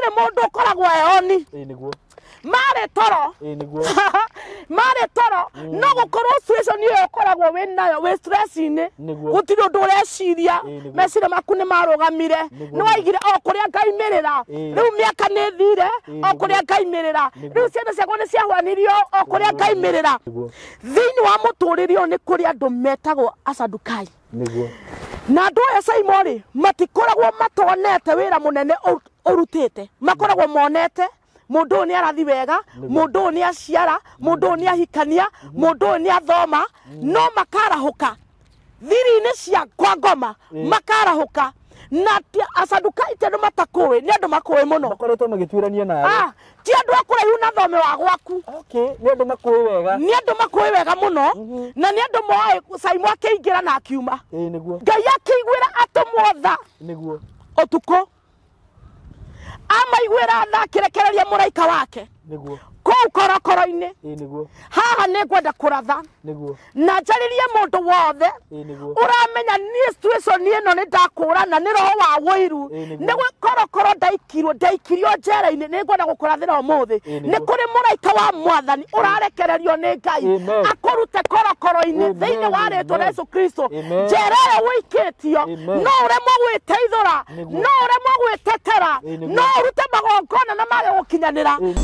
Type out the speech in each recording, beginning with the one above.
Gũtirĩ mũndũ ũkoragwo eoni. Ĩĩ nĩguo. Marĩ toro. Ĩĩ nĩguo. Marĩ toro. No gũkorwo situation ĩyo ũkoragwo wĩ nayo wĩ stress-inĩ. Nĩguo. Gũtirĩ ũndũ ũreciria. Ĩĩ nĩguo. Meciria maku nĩ marũgamire. Nĩguo. Nĩ waigire o kũrĩa ngaimĩrĩra. Ĩĩ. Rĩu mĩaka nĩ ĩthire Ĩĩ o nĩguo. kũrĩa ngaimĩrĩra. Nĩguo. Rĩu ciana ciakwa nĩ ciahwanirio o kũrĩa ngaimĩrĩra. Nĩguo. Thĩinĩ wa mũtũrĩre ũyũ nĩ kũrĩ andũ metagwo asadukai. Nĩguo. Na andũ aya Saimo rĩ, matikoragwo matonete wĩra mũnene ũrutĩte. Makoragwo monete mũndũ ũyũ nĩ arathi wega, mũndũ ũyũ nĩ aciara, mũndũ ũyũ nĩ ahikania, mũndũ ũyũ nĩ athoma, no makarahũka thiri-inĩ cia kwa ngoma, makarahũka. Na asadukai ti andũ matakũĩ, nĩ andũ makũĩ mũno. Makoretwo magĩtuĩrania nawe. Ti andũ a kũraihu na thome wa gwaku. Okay, nĩ andũ makũĩ wega. Nĩ andũ makũĩ wega mũno, na nĩ andũ moĩ Saimo akĩingĩra na akiuma. Ĩĩ nĩguo. Ngai akĩiguĩra atũmwo tha. Nĩguo. Ũtukũ. Amaiguĩra tha akĩrekereria mũraika wake. Nĩguo. Kũu korokoro-inĩ. Ĩĩ nĩguo. Haha nĩ ngwenda kũratha. Nĩguo. Na njarĩrie mũndũ wothe. Ĩĩ nĩguo. Ũramenya niĩ situation ĩno nĩ ndakũrana nĩ roho wa ũiru. Ĩĩ nĩguo. Nĩ korokoro ndaikirwo, ndaikirio njera-inĩ, nĩ ngwenda gũkũrathĩra ũmũthĩ. Ĩĩ nĩguo. Nĩ kũrĩ mũraika wa mwathani ũrarekererio nĩ Ngai. Amen. Akũrute korokoro-inĩ Amen. thĩinĩ wa rĩtwa rĩa Amen. Yesu Kristo. Amen. Njera ĩyo ũikĩtio, Amen. no ũremwo gwĩteithũra, Nĩguo. no ũremwo gwĩtetera, Ĩĩ nĩguo. no ũrute magongona na mage gũkinyanĩra. Ĩĩ.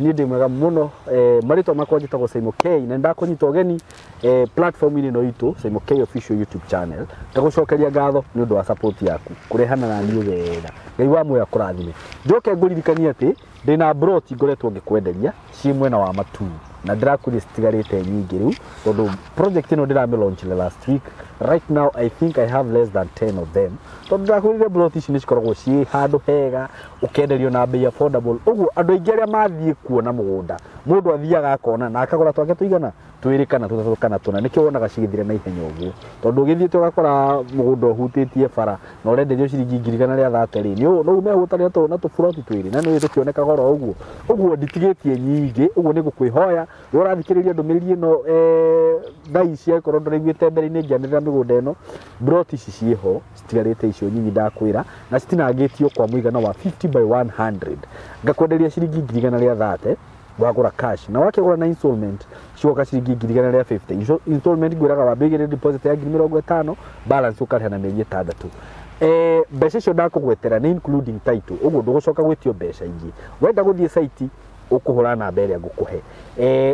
Niĩ ndĩ mwega mũno, marĩtwa makwa njĩtagwo Saimo K, na nĩndakũnyita ũgeni platform-inĩ ĩno itũ Saimo K official YouTube channel. Ndagũcokeria ngatho nĩ ũndũ wa support yaku kũrehana na niĩ wega. Ngai wa muoyo akũrathime. Njoke ngũririkanie atĩ ndĩna broti ngoretwo ngĩkwenderia ciĩ mwena wa Matuu, na ndĩrakwĩria citigarĩte nyingĩ rĩu tondũ project ĩno ndĩramĩ launch last week. Right now I think I have less than 10 of them, tondũ ndĩrakwĩrire broti ici nĩ cikoragwo ciĩ handũ hega, ũkenderio na bei affordable. Ũguo andũ aingĩ arĩa mathiĩ kuona mũgũnda, mũndũ athiaga akona na akagũra twake tũigana twĩrĩ kana tũtatũ kana tũna, nĩkĩo wonaga cigĩthira na ihenya ũguo, tondũ ũgĩthiĩte ũgakora mũgũnda ũhutĩtie bara na ũrenderio ciringi ngiri igana rĩa thate rĩ, no ume hũtania na tũburoti twĩrĩ na nĩ tũkĩoneka goro ũguo. Ũguo nditigĩtie nyingĩ, ũguo nĩ ngũkwĩhoya we ũrathikĩrĩria ndũmĩrĩri ĩno, thaa ici angĩkorwo ndũraiguĩte mbere-inĩ ngĩanĩrĩra mĩgũnda ĩno, broti ici ciĩho citigarĩte icio nyinyi ndakwĩra, na citinangĩtio kwa mũigana wa 50 by 100. Ngakwenderia ciringi ngiri igana rĩa thate wagũra cash, na wakĩgũra na installment cigoka ciringi ngiri igana rĩa 50. Installment ngwĩraga wambe ũigĩrĩre deposit ya ngiri mĩrongo ĩtano, balance ũkarĩha na mĩeri ĩtandatũ. Mbeca icio ndakũgwetera nĩ including title, ũguo ndũgũcoka gwĩtio mbeca ingĩ. Wenda gũthiĩ site ũkũhũra namba ĩrĩa ngũkũhe.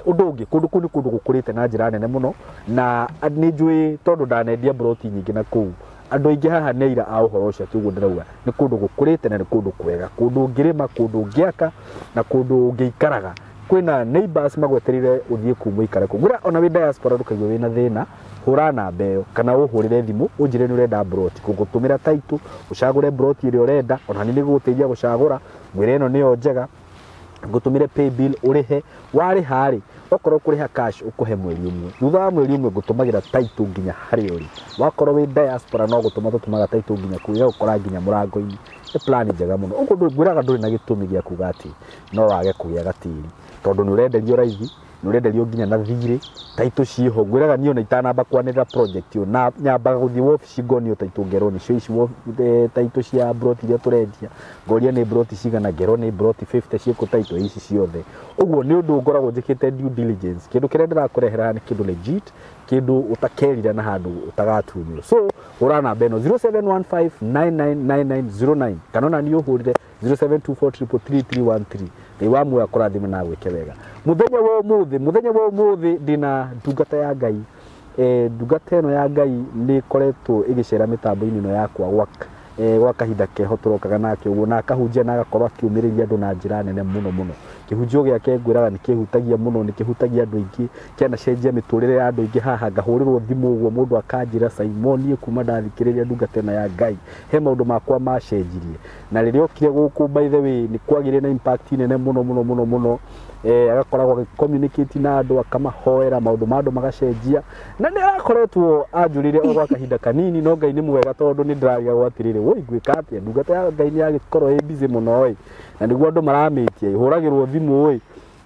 Ũndũ ũngĩ, kũndũ kũu nĩ kũndũ gũkũrĩte na njĩra nene mũno, na nĩ njũĩ tondũ ndanendia broti nyingĩ na kũu, andũ aingĩ haha nĩ aira a ũhoro ũcio atĩ ũguo ndĩrauga nĩ kũndũ gũkũrĩte na nĩ kũndũ kwega, kũndũ ũngĩrĩma, kũndũ ũngĩaka na kũndũ ũngĩikaraga. Kwĩna neighbors magwetereire ũthiĩ kũu mũikare kũu. Ngwĩra ona wĩ diaspora ndũkaigue wĩna thĩna, hũra namba ĩyo kana ũhũrĩre thimũ ũnjĩre nĩ ũrenda broti, ngũgũtũmĩra title ũcagũre broti ĩrĩa ũrenda, ona niĩ nĩngũgũteithia gũcagũra, ngwĩre ĩno nĩyo njega, ngũtũmĩre pay bill ũrĩhe. Warĩha rĩ, okorwo ũkũrĩha cash ũkũhe mweri ũmwe, thutha wa mweri ũmwe ngũtũmagĩra title nginya harĩa ũrĩ. Wakorwo wĩ diaspora no gũtũma tũtũmaga title nginya kũu, ĩgagũkora nginya mũrango-inĩ. Nĩ plan njega mũno. Ũguo ngwĩraga ndũrĩ na gĩtũmi gĩa kuga atĩ no wage kũgĩa gatĩri, tondũ nĩ ũrenderio raithi, nĩ ũrenderio nginya na thirĩ, title ciĩho. Ngwĩraga niĩ ona itanamba kwanĩrĩra project ĩyo, na nyambaga gũthiĩ wabici ngonio title, ngerwo nĩcio ici title cia broti iria tũrendia, ngoria nĩ broti cigana, ngerwo nĩ broti 50 ciĩkũ title ici ciothe. Ũguo nĩ ũndũ ngoragwo njĩkĩte due diligence. Kĩndũ kĩrĩa ndĩrakũrehera nĩ kĩndũ legit, kĩndũ ũtakerira na handũ ũtagatunywo. So hũra namba ĩno 0715999909 kana ona niĩ ũhũrĩre 0724333313. Ngai wa muoyo akũrathime na agwĩke wega. Mũthenya wa ũmũthĩ, mũthenya wa ũmũthĩ ndĩna ndungata ya Ngai. Ndungata ĩno ya Ngai nĩ ĩkoretwo ĩgĩcera mĩtambo-inĩ ĩno yakwa gwa kahinda keho tũrokaga nake ũguo, na akahunjia na agakorwo akĩũmĩrĩria andũ na njĩra nene mũno mũno. Kĩhunjio gĩake ngwĩraga nĩ kĩhutagia mũno, nĩ kĩhutagia andũ aingĩ, kĩanacenjia mĩtũrĩre ya andũ aingĩ. Haha ngahũrĩrwo thimũ ũguo mũndũ akanjĩra Simon, niĩ kuma ndathikĩrĩria ndungata ĩno ya Ngai he maũndũ makwa macenjirie. Na rĩrĩa okire gũkũ by the way nĩ kwagĩire na impact nene mũno mũno mũno mũno. Agakoragwo agĩcommunicate na andũ, akamahoera maũndũ ma andũ magacenjia, na nĩ arakoretwo anjũrĩre o gwa kahinda kanini, no Ngai nĩ mwega tondũ nĩ ndĩrarigagwo atĩrĩrĩ, woi ngwĩka atĩa, ndungata ya Ngai nĩ yagĩkorwo ĩ busy mũno ĩ, na nĩguo andũ maramĩtia, ĩhũragĩrwo thimũ ĩ,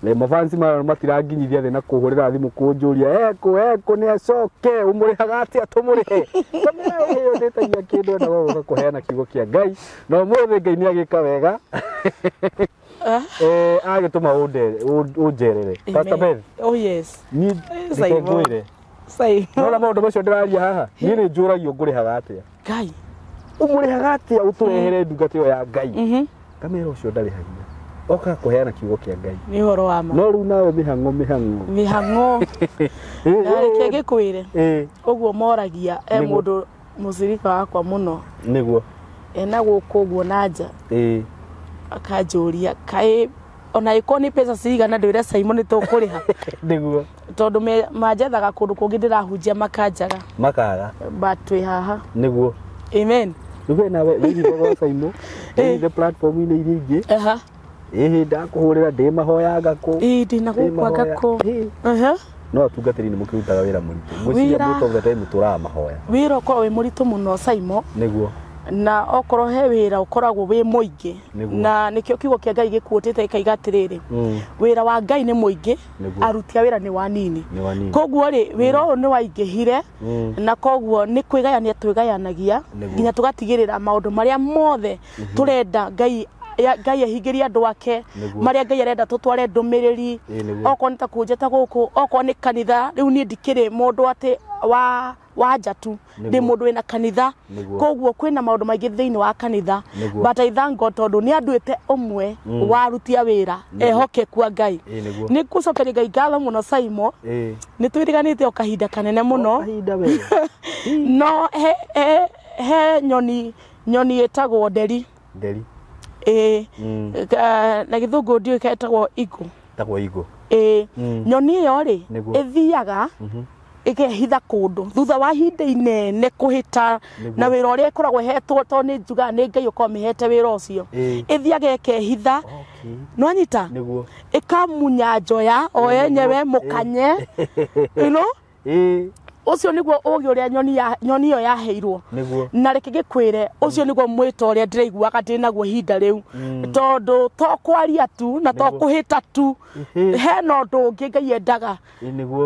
Mafansi maya matiranginyithia thĩ na kũhũrĩra thimũ kũnjũria eko nĩ acoke ũmũrĩhaga atĩa tũmũrĩhe. Ĩyo ndĩtagia kĩndũ endaga gũka kũheana kiugo kĩa Ngai na ũmũthĩ Ngai nĩ agĩka wega. Agĩtũma ũnjerere. Pastor Beth. Oh yes. Niĩ reke ngwĩre. Nona maũndũ macio ndĩraria haha niĩ nĩ njũragio ngũrĩhaga atĩa. Ngai. Ũmũrĩhaga atĩa ũtũrehere ndungata ĩyo ya Ngai. Ngamera ũcio ndarĩhagia. Oka kũheana kiugo kĩa Ngai. Nĩ ũhoro wa ma. No rĩu nawe mĩhang'o mĩhang'o. Mĩhang'o. Na reke ngĩkwĩre. Ũguo moragia e mũndũ mũcirika wakwa mũno. Nĩguo. Ena gũkũ ũguo na nja. Akanjũria kaĩ ona ĩkorwo nĩ mbeca cigana ndwĩre Simon nĩ tũkũrĩha. Nĩguo. Tondũ manjethaga kũndũ kũngĩ ndĩrahunjia makanjaga. Makaga. But twĩ haha. Nĩguo. Amen. Nĩguo nawe wĩhithe gwa Simon. Wĩhithe platform-inĩ iria ingĩ. Aha. Ĩhĩ ndakũhũrĩra ndĩ mahoya ngakũ. Ĩĩ ndĩna gũkũ ngakũ. Aha. No atungatĩri nĩ mũkĩrutaga wĩra mũritũ. Ngwĩciria most of the time tũraga mahoya. Wĩra ũkoragwo wĩ mũritũ mũno Simon. Nĩguo. Na okorwo he wĩra ũkoragwo wĩ mũingĩ. Na nĩkĩo kiugo kĩa Ngai gĩkuũtĩte gĩkaiga atĩrĩrĩ. Wĩra wa Ngai nĩ mũingĩ, aruti a wĩra nĩ wanini. Koguo rĩ wĩra ũyũ nĩ waingĩhire na koguo nĩ kwĩgayania twĩgayanagia nginya tũgatigĩrĩra maũndũ marĩa mothe tũrenda Ngai Ngai ahingĩrie andũ ake marĩa Ngai arenda tũtware ndũmĩrĩri okorwo nĩ ta kũnjĩta gũkũ okorwo nĩ kanitha rĩu niĩ ndikĩrĩ mũndũ atĩ wa nja tu ndĩ mũndũ wĩna kanitha koguo kwĩna maũndũ maingĩ thĩinĩ wa kanitha but I thank God tondũ nĩ anduĩte ũmwe wa aruti a wĩra ehokeku a Ngai. Nĩ ngũcokeria Ngai ngatho mũno Simon. Nĩ twĩriganĩte o kahinda kanene mũno. No he nyoni ĩtagwo nderi. Nderi. Na gĩthũngũ ndiũĩ etagwo eagle. Etagwo eagle. Nyoni ĩyo rĩ ĩthiaga ĩkehitha kũndũ thutha wa ihinda inene kũhĩta na wĩra ũrĩa ĩkoragwo ĩhetwo tondũ nĩ njugaga nĩ Ngai ũkoragwo amĩhete wĩra ũcio. Ĩthiaga ĩkehitha. Nĩwanyita? Ĩkamunya njoya o yenyewe mũkanye. You know? Ũcio nĩguo ũgĩ ũrĩa nyoni ĩyo yaheirwo. Na reke ngĩkwĩre ũcio nĩguo mwĩto ũrĩa ndĩraiguaga ndĩnaguo ihinda rĩu. Tondũ to kwaria tu na to kũhĩta tu. Hena ũndũ ũngĩ Ngai endaga.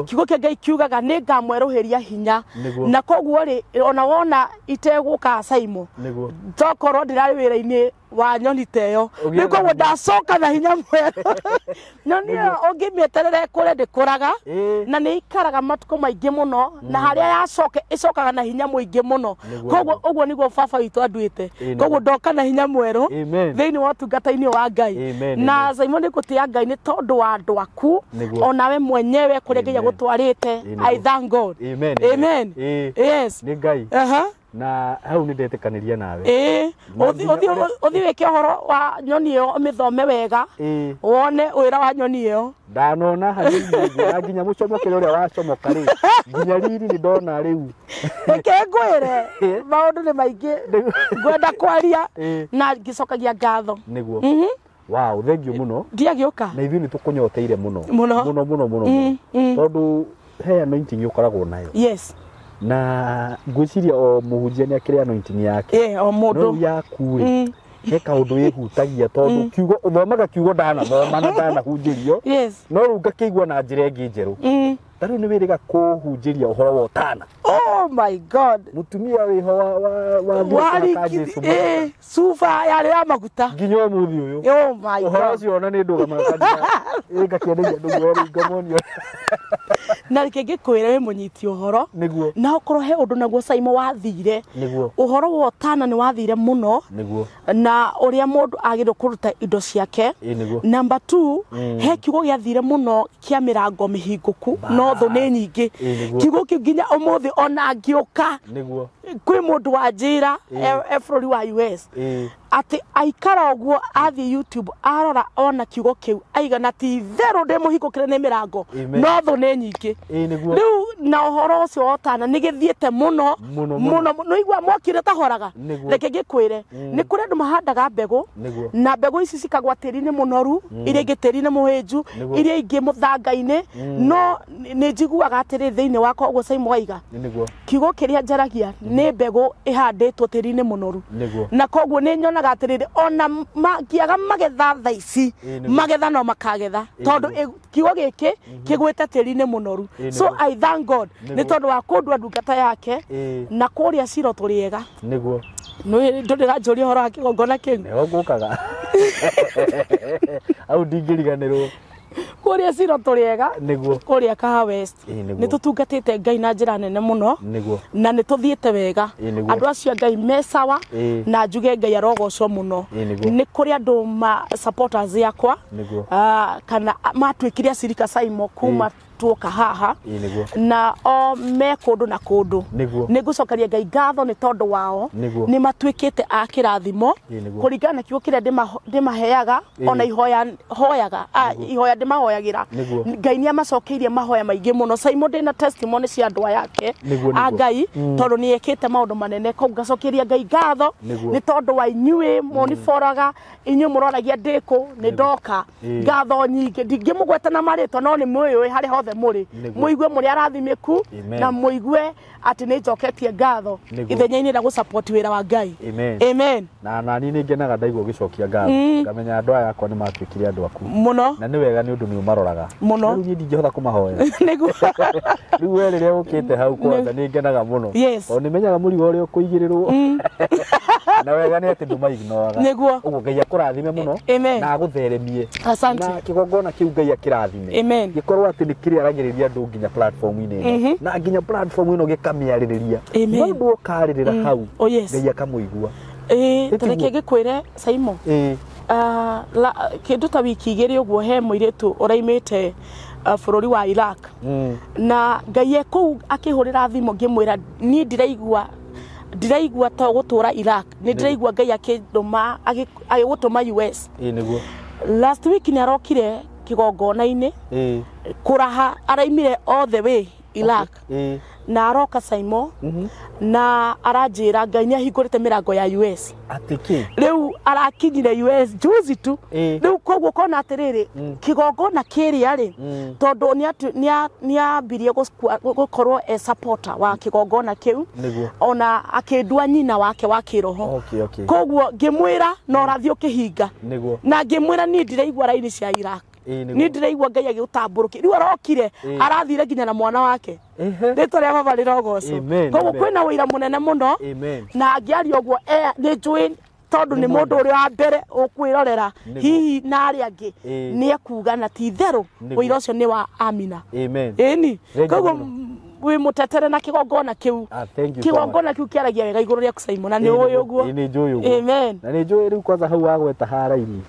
Kiugo kĩa Ngai kiugaga nĩ ngamwerũhĩria hinya. Na koguo rĩ ona wona itegũka Simon. Tokorwo ndĩrarĩ wĩra-inĩ wa nyoni ta ĩyo. Rĩu koguo ndacoka na hinya mwerũ. Nyoni ĩyo ũngĩmĩeterera ĩkũre ndĩkũraga na nĩ ikaraga matukũ maingĩ mũno na harĩa yacoka ĩcokaga na hinya mũingĩ mũno. Koguo ũguo nĩguo baba witũ anduĩte. Koguo ndoka na hinya mwerũ thĩinĩ wa ũtungata-inĩ wa Ngai. Na Simon nĩ ngũtĩĩa Ngai nĩ tondũ wa andũ aku onawe mwenyewe kũrĩa Ngai agũtwarĩte. I thank God. Amen. Yes. Nĩ Ngai. Na hau nĩ ndetĩkanĩria nawe. Ũthiĩ wĩke ũhoro wa nyoni ĩyo ũmĩthome wega wone wĩra wa nyoni ĩyo. Ndanona hanini na nginya mũcomokere ũrĩa wacomoka rĩ nginya riri nĩ ndona rĩu. Reke ngwĩre maũndũ nĩ maingĩ ngwenda kwaria na ngĩcokagia ngatho. Nĩguo. Wow, thank you mũno. Ndiagĩũka. Na ithuĩ nĩ tũkũnyoteire mũno. Mũno mũno mũno. Tondũ he anointing ũkoragwo nayo. Yes. Na ngwĩciria o mũhunjia nĩ akĩrĩ anointing yake. O mũndũ. No yaku rĩ he kaũndũ ĩhutagia tondũ kiugo ũthomaga kiugo ndanathoma na ndanahunjĩrio. Yes. No rĩu ngakĩigua na njĩra ĩngĩ njerũ. Ta rĩu nĩ wĩrĩga kũhunjĩria ũhoro wa ũtana. Oh my God. Mũtumia wĩho wa Jesũ. Cuba yarĩ ya maguta. Nginya ũmũthĩ ũyũ. Oh my God. Ũhoro ũcio ona nĩ ndũgamaga kanitha. Ngakĩenderia andũ guoya rĩu ngamonio. Na reke ngĩkwĩre wĩ mũnyiti ũhoro. Nĩguo. Na okorwo he ũndũ naguo Simon wathire. Nĩguo. Ũhoro wa ũtana nĩ wathire mũno. Nĩguo. Na ũrĩa mũndũ agĩrĩirwo kũruta indo ciake. Nĩguo. Number 2 he kiugo gĩathire mũno kĩa mĩrango mĩhingũku no thũ nĩ nyingĩ. Kiugo kĩu nginya ũmũthĩ ona ngĩũka. Nĩguo. Kwĩ mũndũ wanjĩra e bũrũri wa US. Atĩ aikara ũguo athiĩ YouTube arora ona kiugo kĩu aigana ti itherũ ndĩ mũhingũkĩre nĩ mĩrango no thũ nĩ nyingĩ. Rĩu Na ũhoro ũcio wa ũtana nĩ gĩthiĩte mũno Mũno, mũno. mũno. Nĩ igua mwaki ũrĩa ũtahoraga. Nĩguo. Reke ngĩkwĩre, nĩ kũrĩ andũ mahandaga mbegũ Nĩguo. na mbegũ ici cikagwa tĩri-inĩ mũnoru, iria ingĩ tĩri-inĩ mũhĩnju, Nĩguo. iria ingĩ mũthanga-inĩ. No nĩ njiguaga atĩrĩ thĩinĩ wakwa ũguo Simon waiga, Nĩguo. kiugo kĩrĩa njaragia nĩ mbegũ ĩhandĩtwo tĩri-inĩ mũnoru. Nĩguo. Na koguo nĩ nyonaga atĩrĩrĩ, ona mangĩaga magetha thaa ici, Ĩĩ, nĩguo. magetha no makagetha, tondũ kiugo gĩkĩ kĩgwĩte tĩri-inĩ mũnoru. Ĩĩ, So nĩguo. I thank God nĩ Nĩguo. tondũ wa kũndua ndungata yake. Ĩĩ. Na kũrĩa Ciro tũrĩ ega. Nĩguo. Ndũrĩranjũria ũhoro wa kĩgongona kĩu. Nĩho ngũkaga au ndingĩriganĩrwo. Kũrĩa Ciro tũrĩ ega. Nĩguo. Kũrĩa Kaha West Ĩĩ, nĩguo. nĩ tũtungatĩte Ngai na njĩra nene mũno. Nĩguo. Na nĩ tũthiĩte wega. Ĩĩ, nĩguo. Andũ acio a Ngai me sawa. Ĩĩ. Na njuge Ngai arogocwo mũno. Ĩĩ, nĩguo. Nĩ kũrĩ andũ ma supporters yakwa. Nĩguo. Kana matuĩkire acirika Simon kuma tuoka haha. Ĩĩ, nĩguo. Na o me kũndũ na kũndũ. Nĩguo. Nĩ ngũcokeria Ngai ngatho nĩ tondũ wao. Nĩguo. Nĩ matuĩkĩte a kĩrathimo Ĩĩ, nĩguo. kũringana na kiugo kĩrĩa ndĩmaheaga. Ĩĩ. Ona ihoya hoyaga, ihoya ndĩmahoyagĩra. Nĩguo. Ngai nĩ amacokeirie mahoya maingĩ mũno. Simon ndĩna testimony cia andũ aya ake Nĩguo, a nĩguo. Ngai, tondũ nĩ ekĩte maũndũ manene. Koguo ngacokeria Ngai ngatho Nĩguo. nĩ tondũ wa inyuĩ mũniboraga, inyuĩ mũroragia ndĩkũ nĩ ndoka. Ĩĩ. Ngatho nyingĩ ndingĩmũgweta na marĩtwa, no nĩ mwĩũĩ harĩa hothe mũrĩ. Nĩguo. Mũigue mũrĩ arathimĩku. Amen. Na mũigue atĩ nĩ njoketie ngatho Nĩguo. ithenya-inĩ rĩa gũsupport wĩra wa Ngai. Amen. Amen. Na nani nĩ ngenaga ndaigua ũgĩcokia ngatho, ngamenya andũ aya akwa nĩ matuĩkire andũ aku. Mũno. Na nĩ wega nĩ ũndũ nĩ ũmaroraga Mũno. Rĩu niĩ ndingĩhota kũmahoera. Nĩguo. Rĩu we rĩrĩa ũkĩte hau kwanza nĩ ngenaga mũno. Yes. Tondũ nĩ menyaga mũrigo ũrĩa ũkũigĩrĩrwo. Na wega nĩ atĩ ndũmaignoaga. Nĩguo. Ũguo Ngai akũrathime mũno. Amen. Na agũtheremie. Asante. Na kĩgongona kĩu Ngai akĩrathime. Amen. Gĩkorwo atĩ nĩ kĩrĩaragĩrĩria andũ nginya platform-inĩ ĩno. Na nginya platform ĩno gĩkamĩarĩrĩria. Amen. Mũndũ ũkarĩrĩra hau. Oh, yes. Ngai akamũigua. Ĩĩ, Ĩtiguo. tareke ngĩkwĩre Simon. Ĩĩ. Kĩndũ ta wiki igĩrĩ ũguo he mũirĩtu ũraimĩte bũrũri wa Iraq. Na Ngai e kũu akĩhũrĩra thimũ ngĩmwĩra niĩ ndiraigua to gũtũra Iraq, nĩ ndiraigua Ngai akĩndũma agĩgũtũma US. Ĩĩ, nĩguo. Last week nĩ arokire kĩgongona-inĩ. Ĩĩ. Kũraha araimire all the way Iraq. Ĩĩ. Na aroka Simon na aranjĩra Ngai nĩ ahingũrĩte mĩrango ya US. Atĩ kĩ? Rĩu arakinyire US juzi tu. Ĩĩ. Rĩu koguo kona atĩrĩrĩ, kĩgongona kĩrĩa rĩ, tondũ nĩ ambirie gũkorwo e supporter wa kĩgongona kĩu. Nĩguo. Ona akĩndua nyina wake wa kĩroho. Okay, okay. Koguo ngĩmwĩra na ũrathiĩ ũkĩhinga. Nĩguo. Na ngĩmwĩra niĩ ndiraigua raini cia Iraq. Ĩĩ, nĩguo. Niĩ ndiraigua Ngai agĩgũtambũrũkia. Rĩu arokire arathire nginya na mwana wake. Ehe. Rĩtwa rĩa baba rĩrogocwo. Amen, Koguo amen. kwĩna ũira mũnene mũno. Amen. Na angĩaria ũguo nĩ njũĩ tondũ nĩ mũndũ ũrĩa wa mbere ũkwĩrorera Nĩguo. hihi na arĩa angĩ Ĩĩ. nĩ ekuga na ti itherũ Nĩguo. ũira ũcio nĩ wa Amina. Amen. Ĩni. Thengiũ Koguo mũno. wĩ mũtetere na kĩgongona kĩu. Ah, thank you so much. Kĩgongona kĩu kĩaragia wega igũrũ rĩaku Simon, na nĩ ũĩ ũguo. Ĩĩ, nĩ njũĩ ũguo. Amen. Na nĩ njũĩ rĩu kwanza hau wagweta haraini.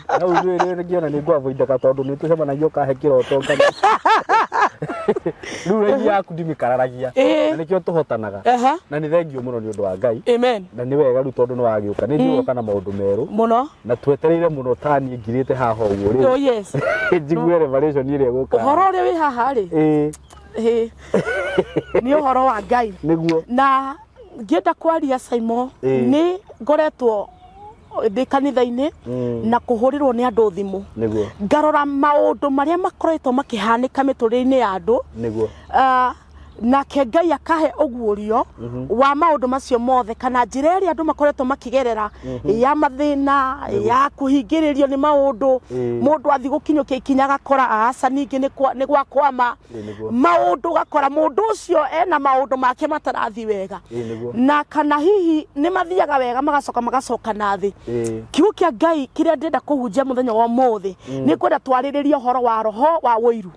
Hau njũĩ rĩu ngĩona nĩ ngwavoidaga tondũ nĩ tũcemanagia ũkahe kĩroto kana. Rĩu raini yaku ndimĩkararagia. Ĩĩ. Na nĩkĩo tũhotanaga. Aha. Na nĩ thengiũ mũno nĩ ũndũ wa Ngai. Amen. Na nĩ wega rĩu tondũ nĩ wagĩũka. Nĩ njũĩ ũgoka na maũndũ merũ. Mũno. Na twetereire mũno ta niĩ ngirĩte haha ũguo rĩu. Oh yes. Njigue revelation ĩrĩa ĩgũka. Ũhoro ũrĩa wĩ haha rĩ. Ĩĩ. Ĩĩ. Nĩ ũhoro wa Ngai. Nĩguo. Na ngĩenda kwaria Simon, Ĩĩ. nĩ ngoretwo ndĩ kanitha-inĩ na kũhũrĩrwo nĩ andũ thimũ. Nĩguo. Ngarora maũndũ marĩa makoretwo makĩhanĩka mĩtũrĩre-inĩ ya andũ. Nĩguo. Nake Ngai akahe ũguũrio wa maũndũ macio mothe, kana njĩra ĩrĩa andũ makoretwo makĩgerera ya mathĩna, ya kũhingĩrĩrio nĩ maũndũ. Ĩĩ. Mũndũ athiĩ gũkinyũkia ikinya agakora aca ningĩ nĩ gwakwama. Ĩĩ, nĩguo. Maũndũ ũgakora mũndũ ũcio ena maũndũ make matarathiĩ wega. Ĩĩ, nĩguo. Na kana hihi nĩ mathiaga wega magacoka magacoka na thĩ. Ĩĩ. Kiugo kĩa Ngai kĩrĩa ndĩrenda kũhunjia mũthenya wa ũmũthĩ, nĩ ngwenda twarĩrĩrie ũhoro wa roho wa ũiru.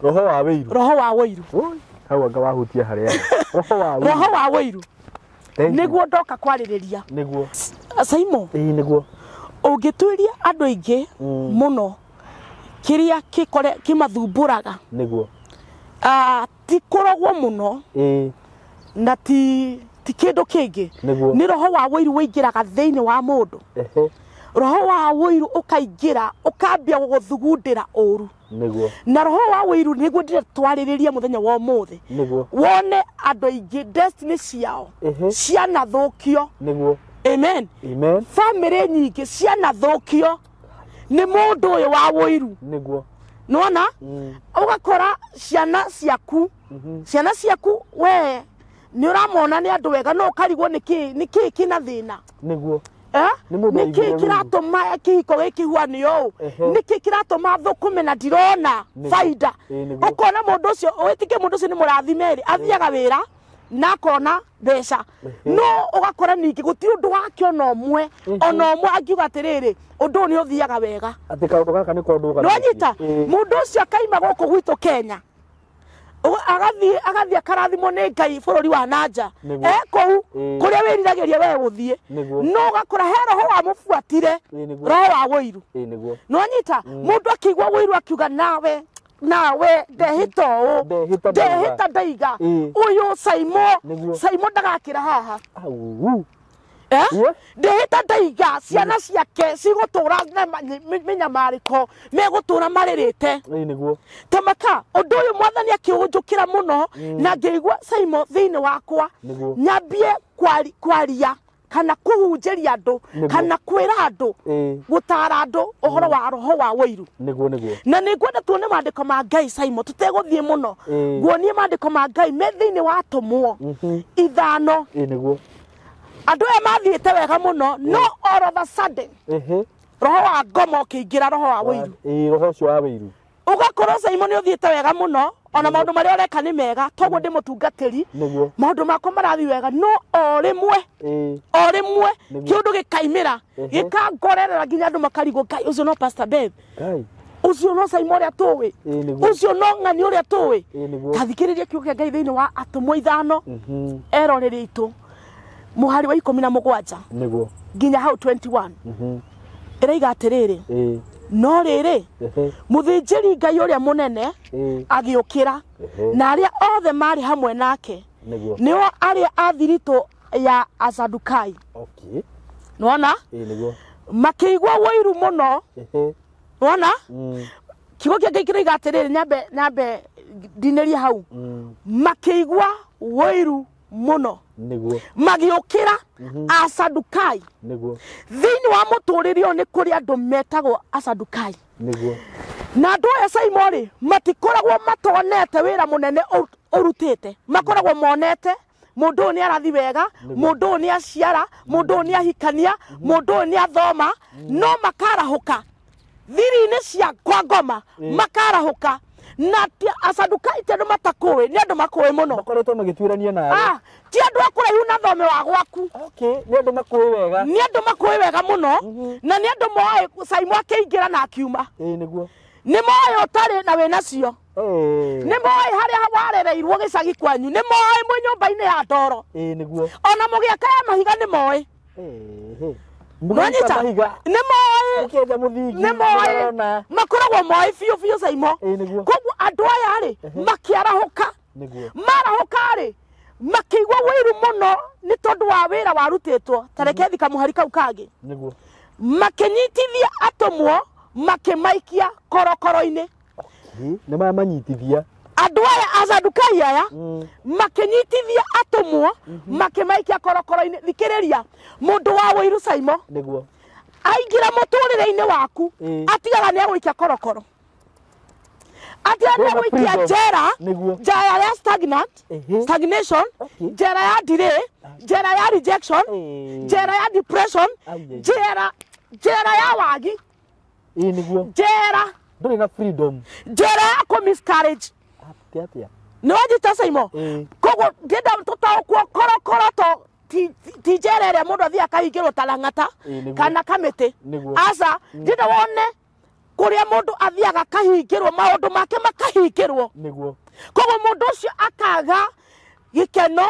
Roho wa wĩiru. Roho wa ũiru. Oi, hau anga wahutia harĩa. Roho wa wĩiru. Roho wa ũiru. Thank you. Nĩguo ndoka kwarĩrĩria. Nĩguo. Simon. Ĩĩ, nĩguo. Ũngĩtuĩria andũ aingĩ mũno kĩrĩa kĩmathumbũraga. Nĩguo. Ti kũrogwo mũno. Ĩĩ. Na ti kĩndũ kĩngĩ. Nĩguo. Nĩ roho wa ũiru wĩingĩraga thĩinĩ wa mũndũ. Ehe. Roho wa ũiru ũkaingĩra ũkambia gũgũthugundĩra ũru. Nĩguo. Na roho wa wĩiru nĩguo ndĩratwarĩrĩria mũthenya wa ũmũthĩ. Nĩguo. Wone andũ aingĩ destiny ciao cianathũkio. Nĩguo. Amen. Amen. Bamĩrĩ nyingĩ cianathũkio nĩ mũndũ ũyũ wa wĩiru. Nĩguo. Nĩwona? Ũgakora ciana ciaku, ciana ciaku we nĩ ũramona nĩ andũ wega no ũkarigwo nĩkĩ kĩna thĩna. Nĩguo. Eh? Nĩ mũndũ Nĩkĩ waigire kĩratũma kĩhiko gĩkĩ huane ũũ? Nĩkĩ kĩratũma thũkũme na ndirona baida? Nĩguo. Ũkona mũndũ ũcio wĩtĩkie mũndũ ũcio nĩ mũrathime rĩ, athiaga wĩra na akona mbeca, no ũgakora ningĩ gũtirĩ ũndũ wake ona ũmwe, ona ũmwe angiuga atĩrĩrĩ ũndũ ũyũ nĩ ũthiaga wega. Atĩ kaũndũ gaka nĩ kondũ Nĩwanyita? Mũndũ ũcio akaima gũkũ gwitũ Kenya, agathiĩ akarathimwo nĩ Ngai bũrũri wa nanja, Nĩguo. kũu Ĩĩ. kũrĩa wĩriragĩria we gũthiĩ, Nĩguo. no ũgakora he roho wamũbuatire, Ĩĩ, nĩguo. roho wa wũiru. Ĩĩ, nĩguo. Nĩwanyita? Mũndũ akĩigua wũiru akiuga nawe nawe ndehĩta ũũ, Ndehĩta ndaiga. ndehĩta ndaiga, Ĩĩ. ũyũ Saimo, Nĩguo. Saimo ndagakĩra haha. Au. Eh? Ĩĩ. Ndehĩta ndaiga ciana ciake cigũtũra na mĩnyamarĩko, megũtũra marĩrĩte. Ĩĩ, nĩguo. Tamaka ũndũ ũyũ mwathani akĩũnjũkĩra mũno na ngĩigua Saimo thĩinĩ wakwa Nĩguo. nyambie kwaria kana kũhunjĩria andũ Nĩguo. kana kwĩra andũ Ĩĩ. gũtara andũ ũhoro wa roho wa wũiru. Nĩguo, nĩguo. Na nĩ ngwenda tuone maandĩko ma Ngai Saimo tũtegũthiĩ mũno. Ĩĩ. Nguonie maandĩko ma Ngai me thĩinĩ wa atũmwo 5. Ĩĩ, nĩguo. Andũ aya mathiĩte wega mũno no all of a sudden roho wa ngoma ũkĩingĩra, roho wa wũiru. Ĩĩ, roho ũcio wa wũiru. Ũgakorwo Saimo nĩ ũthiĩte wega mũno, ona maũndũ marĩa ũreka nĩ mega, toguo ndĩ mũtungatĩri, Nĩguo. maũndũ makwa marathiĩ wega, no o rĩmwe, o rĩmwe Nĩguo. kĩũndũ gĩkaimĩra gĩkangorerera nginya andũ makarigwo, Ngai ũcio no Pastor Bev, Ngai. ũcio no Saimo ũrĩa tũĩ, Ĩĩ, nĩguo. ũcio no ng'ani ũrĩa tũĩ. Ĩĩ, nĩguo. Tathikĩrĩria kiugo kĩa Ngai thĩinĩ wa atũmwo 5 eroreri aitũ mũhari wa 17 Nĩguo. nginya hau 21 ĩraiga atĩrĩrĩ, no rĩrĩ mũthĩnjĩri Ngai ũrĩa mũnene agĩũkĩra na arĩa othe marĩ hamwe nake, Nĩguo. nĩo arĩa a thiritũ ya Asadukai. Okay. Nĩwona? Ĩĩ, nĩguo. Makĩigua wũiru mũno. Nĩwona? Kiugo kĩa Ngai kĩroiga atĩrĩrĩ, nyambe ndinĩrie hau, makĩigua wũiru mũno, Nĩguo. magĩũkĩra Asadukai. Nĩguo. Thĩinĩ wa mũtũrĩre ũyũ nĩ kũrĩ andũ metagwo Asadukai. Nĩguo. Na andũ aya Saimo rĩ, matikoragwo matonete wĩra mũnene ũrutĩte, makoragwo monete mũndũ ũyũ nĩ arathi wega, mũndũ ũyũ nĩ aciara, mũndũ ũyũ nĩ ahikania, mũndũ ũyũ nĩ athoma, no makarahũka thiri-inĩ cia kwa ngoma, makarahũka na Asadukai ti andũ matakũĩ, nĩ andũ makũĩ mũno. Makoretwo magĩtuĩrania nawe. Ah, ti andũ a kũraihu na thome wa gwaku. Okay, nĩ andũ makũĩ wega. Nĩ andũ makũĩ wega mũno na nĩ andũ moĩ Saimo akĩingĩra na akiuma. Ĩĩ, nĩguo. Nĩ moĩ ũtarĩ na wĩnacio. Nĩ moĩ harĩa warereirwo gĩcagi kwanyu, nĩ moĩ mwĩ nyũmba-inĩ ya ndoro. Ĩĩ, nĩguo. Ona mũgĩaka ya mahiga nĩ moĩ. Nĩwanyita? Mahiga. Nĩ moĩ. Mũkĩenja mũthingi. Nĩ moĩ. Nĩmarona. Makoragwo moĩ biũ biũ Saimo. Ĩĩ, nĩguo. Koguo andũ aya rĩ makĩarahũka, Nĩguo. marahũka rĩ makĩigua wũiru mũno nĩ tondũ wa wĩra warutĩtwo. Ta reke thika mũhari kau kangĩ. Nĩguo. Makĩnyitithia atũmwo makĩmaikia korokoro-inĩ. Nĩ mamanyitithia. Andũ aya Asadukai aya makĩnyitithia atũmwo makĩmaikia korokoro-inĩ. Thikĩrĩria, mũndũ wa wũiru Saimo Nĩguo. aingĩra mũtũrĩre-inĩ waku, atigaga nĩ agũikia korokoro, atigaga nĩ Kwĩna agũikia freedom. njera. Nĩguo. Njera ya stagnant, stagnation, njera ya delay, njera ya rejection, njera ya depression, Ai, ai. njera ya wagi, Ĩĩ, nĩguo. njera Ndũrĩ na freedom. Njera ya kũ miscarriage. Atĩ atĩa? Nĩ wanyita Saimo? Ĩĩ. Koguo ndĩenda tũtaũkwo korokoro to ti njera ĩrĩa mũndũ athiĩ akahingĩrwo ta lang'ata Ĩĩ, nĩguo. kana kamĩtĩ. Nĩguo. Aca, ndĩenda wone kũrĩa mũndũ athiaga akahingĩrwo, maũndũ make makahingĩrwo. Nĩguo. Koguo mũndũ ũcio akaga gĩkeno,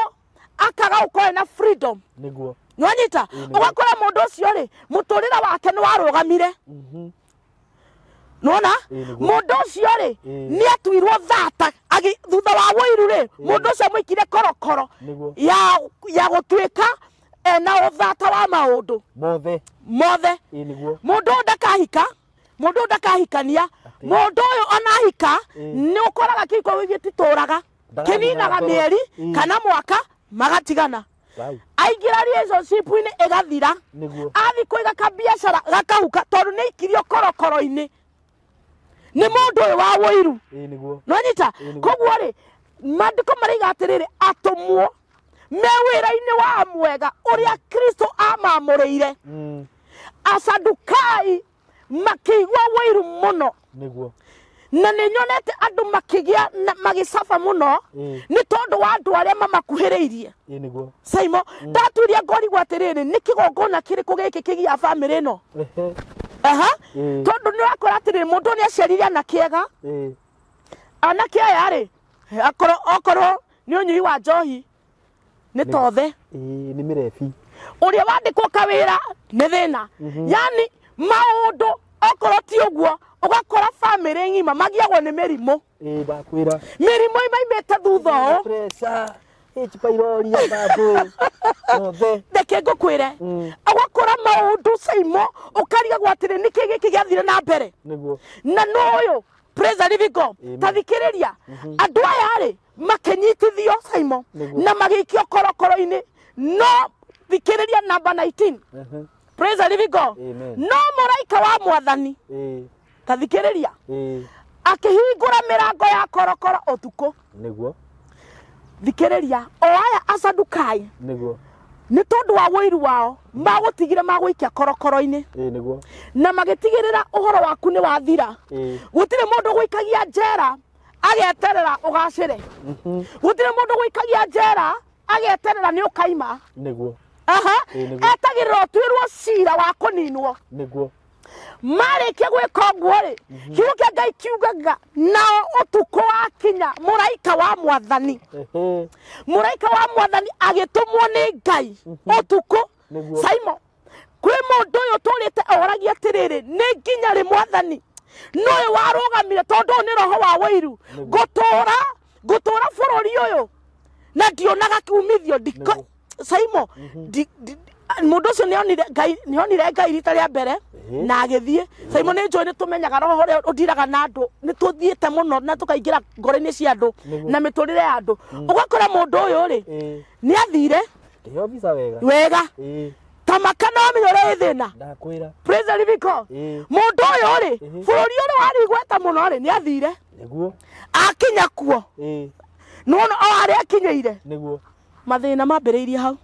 akaga gũkorwo na freedom. Nĩguo. Nĩwanyita? Nĩguo. Ũgakora mũndũ ũcio rĩ, mũtũrĩre wake nĩ warũgamire. Nĩwona? Ĩĩ, nĩguo. Mũndũ ũcio rĩ, Ĩĩ. nĩ atuirwo thata thutha wa wũiru rĩ, mũndũ ũcio amũikire korokoro Nĩguo. ya gũtuĩka ena ũthata wa maũndũ Mothe. mothe. Ĩĩ, nĩguo. Mũndũ ũyũ ndakahika, Mũndũ ndakahikania. Mũndũ ũyũ onahika nĩ ũkoraga kĩhiko gĩtitũraga. Kĩninaga mĩeri kana mwaka magatigana. Aingĩra relationship-inĩ ĩgathira. Athi kũiga kabiacara gakahuka tondũ nĩ aikirio korokoro-inĩ. Nĩ mũndũ ũyũ wa wũiru. Nĩwanyita? Koguo rĩ maandĩko maraiga atĩrĩrĩ atũmwo me wĩra-inĩ wa mwega ũrĩa Kristo amamũrĩire. Asadukai makĩigua wũiru mũno. Na nĩ nyonete andũ makĩgĩa na magĩcaba mũno nĩ tondũ wa andũ arĩa mamakuhĩrĩirie. Saimo ndaturia ngorigwo atĩrĩrĩ nĩ kĩgongona kĩrĩkũ gĩkĩ kĩgia bamĩrĩ ĩno. Aha. Tondũ nĩ ũrakora atĩrĩrĩ mũndũ nĩ aciarire anake ega. Anake aya rĩ okorwo nĩ ũnyui wa njohi nĩ tothe. Nĩ mĩrebi. Ũrĩa wandĩkwo kawĩra nĩ thĩna. Yani maũndũ okorwo ti ũguo ũgakora bamĩrĩ ng'ima magiagwo nĩ mĩrimũ. Ndakwĩra. Mĩrimũ imaimĩte thutha ũũ. Pressure, H pylori babu. Tothe. Reke ngũkwĩre. Ũgakora maũndũ Saimo ũkarigagwo atĩrĩ nĩkĩ gĩkĩ gĩathire na mbere. Na no ũyũ praise the living God. Ta thikĩrĩria andũ aya rĩ makĩnyitithio Saimo na magĩikio korokoro-inĩ. No thikĩrĩria namba 19. Praise the living God. No mũraika wa mwathani ta thikĩrĩria akĩhingũra mĩrango ya korokoro ũtukũ. Thikĩrĩria o aya asadukai nĩ tondũ wa wũiru wao magũtigire magũikia korokoro-inĩ na magĩtigĩrĩra ũhoro waku nĩ wathira. Gũtirĩ mũndũ gũikagia njera ageterera ũgacĩre. Gũtirĩ mũndũ gũikagia njera ageterera nĩ ũkaima. Aha. Etagĩrĩra ũtuĩrwo cira wa kũninwo. Marĩkia gwĩka ũguo rĩ kiugo kĩa Ngai kiugaga nao ũtukũ wakinya mũraika wa mwathani. Mũraika wa mwathani agĩtũmwo nĩ Ngai ũtukũ. Saimo kwĩ mũndũ ũyũ ũtũrĩte oragia atĩrĩrĩ nĩ nginya rĩ mwathani no ũyũ warũgamire tondũ ũyũ nĩ roho wa wũiru. Ngũtũra bũrũri ũyũ na ndionaga kiumithio. Saimo mũndũ ũcio nĩonire Ngai nĩonire Ngai rita rĩa mbere na agĩthiĩ. Saimo nĩ njũĩ nĩ tũmenyaga roho ũrĩa ũndiraga na andũ nĩ tũthiĩte mũno na tũkaingĩra ngoro-inĩ cia andũ na mĩtũrĩre ya andũ. Ũgakora mũndũ ũyũ rĩ nĩ athire wega ta makana wamenya ũrĩa ĩ thĩna. Praise the living God. Mũndũ ũyũ rĩ bũrũri ũrĩa warĩ igweta mũno rĩ nĩ athire akinya kuo nĩwona o harĩa akinyĩire mathĩna mambĩrĩirie hau.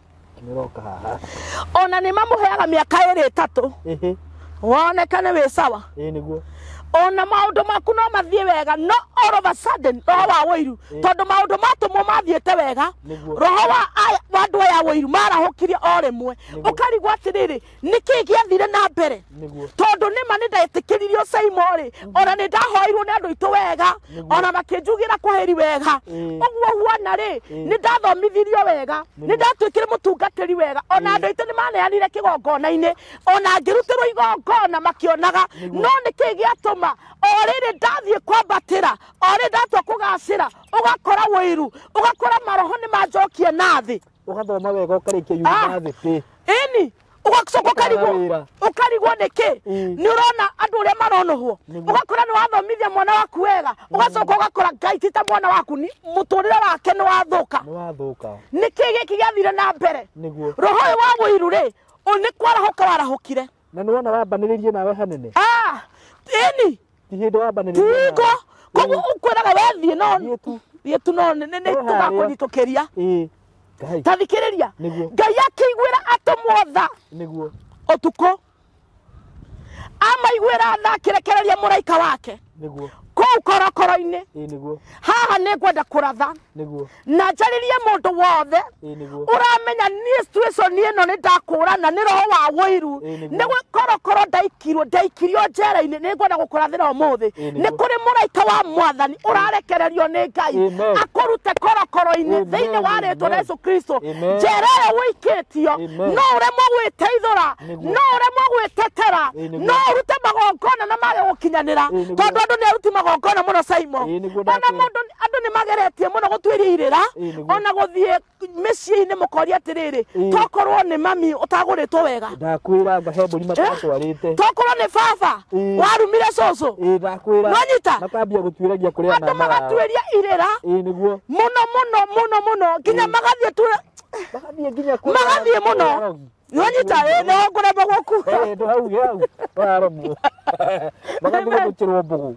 Ona nĩ mamũheaga mĩaka ĩrĩ ĩtatũ wonekane wĩ sawa. Ona maũndũ maku no mathiĩ wega no all of a sudden roho wa wũiru tondũ maũndũ matũmwo mathiĩte wega roho wa andũ aya wũiru marahũkirie o rĩmwe. Ũkarigwo atĩrĩrĩ nĩkĩ gĩathire na mbere tondũ nĩma nĩ ndetĩkĩririo Saimo rĩ ona nĩ ndahoirwo nĩ andũ aitũ wega ona makĩnjugĩra kwaheri wega ũguo huana rĩ nĩ ndathomithirio wega nĩ ndatuĩkire mũtungatĩri wega ona andũ aitũ nĩ maneanire kĩgongona-inĩ ona ngĩrutĩrwo igongona makĩonaga no nĩkĩ gĩatũma o rĩrĩ ndathiĩ kwambatĩra o rĩrĩ ndatua kũgacĩra ũgakora wũiru ũgakora maroho nĩ manjokia na thĩ. Ũgathoma wega ũkarĩkia university. Ĩni ũgacoka ũkarigwo nĩkĩ nĩ ũrona andũ ũrĩa maronũhwo ũgakora nĩ wathomithia mwana waku wega ũgacoka ũgakora Ngai ti ta mwana waku mũtũrĩre wake nĩ wathũka. Nĩkĩ gĩkĩ gĩathire na mbere? Roho ũyũ wa wũiru rĩ nĩ kwarahũka warahũkire. Na nĩwona wambanĩrĩrie nawe hanene. Ĩni ti hĩndĩ wambanĩrĩrie tingo koguo ũkwĩraga wethiĩ no thiĩ tu no nĩ tũgakũnyitũkĩria. Ta thikĩrĩria Ngai akĩiguĩra atũmwo tha ũtukũ amaiguĩra tha akĩrekereria mũraika wake kũu korokoro-inĩ. Haha nĩ ngwenda kũratha na njarĩrie mũndũ wothe ũramenya niĩ situation ĩno nĩ ndakũrana nĩ roho wa wũiru nĩ korokoro ndaikirio njera-inĩ nĩ ngwenda gũkũrathĩra ũmũthĩ nĩ kũrĩ mũraika wa mwathani ũrarekererio nĩ Ngai akũrute korokoro-inĩ thĩinĩ wa rĩtwa rĩa Yesu Kristo. Njera ĩyo wũikĩtio no ũremwo gwĩteithũra no ũremwo gwĩtetera no ũrute magongona na mage gũkinyanĩra tondũ andũ nĩ aruti magongona mũno Saimo. Ona mũndũ andũ nĩ mageretie mũno gũtuĩria irĩra ona gũthiĩ mĩciĩ-inĩ mũkoria atĩrĩrĩ tokorwo nĩ mami ũtagũrĩtwo wega ndakwĩra he mbũri matatwarĩte tokorwo nĩ baba warumire cũcũ ndakwĩra nwanyita makambia gũtuĩragia kũrĩa andũ magatuĩria irĩra nĩguo mũno mũno mũno mũno nginya magathiĩ tu magathiĩ nginya kũrĩa magathiĩ mũno nwanyita nĩho ngũremwo gũkuga ndũ hau hau waremwo magathiĩ gũtũrwo mbũgũ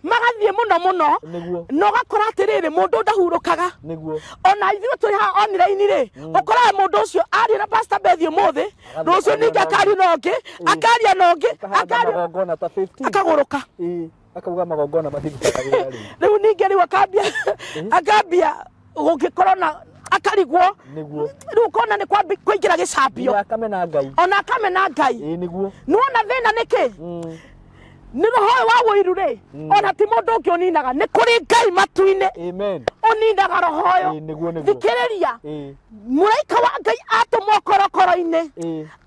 magathiĩ mũno mũno nĩguo na ũgakora atĩrĩrĩ mũndũ ndahurũkaga nĩguo ona ithuĩ tũrĩ haha online rĩ ũkoraga mũndũ ũcio aria na Pastor Beth ũmũthĩ rũciũ ningĩ akaria na ũngĩ akaria na ũngĩ akaria magongona ta 15 akagũrũka akauga magongona matirutaga wĩra rĩu rĩu ningĩ rĩu akambia akambia gũgĩkorwo na akarigwo nĩguo rĩu ũkona nĩ kũingĩra gĩcambio akamena Ngai ona akamena Ngai nĩguo nĩwona thĩna nĩkĩ nĩ roho ũyũ wa ũiru rĩ ona ti mũndũ ũngĩ ũninaga nĩ kũrĩ Ngai matu-inĩ amen ũninaga roho ũyũ nĩguo nĩguo thikĩrĩria mũraika wa Ngai atũmwo korokoro-inĩ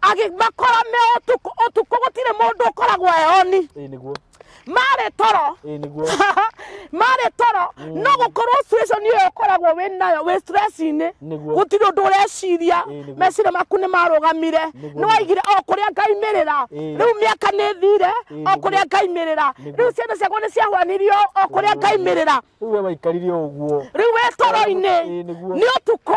agĩmakora me ũtukũ ũtukũ gũtirĩ mũndũ ũkoragwo eoni nĩguo marĩ toro nĩguo marĩ toro no gũkorwo situation ĩyo ũkoragwo wĩ nayo wĩ stress-inĩ Nĩguo. gũtirĩ ũndũ ũreciria Nĩguo. meciria maku nĩ marũgamire Nĩguo. nĩ waigire o kũrĩa ngaimĩrĩra rĩu mĩaka nĩ thire o kũrĩa ngaimĩrĩra Nĩguo. rĩu ciana ciakwa nĩ ciahwanirio o kũrĩa ngaimĩrĩra rĩu we waikarire ũguo rĩu wĩ toro-inĩ Nĩguo. nĩ ũtukũ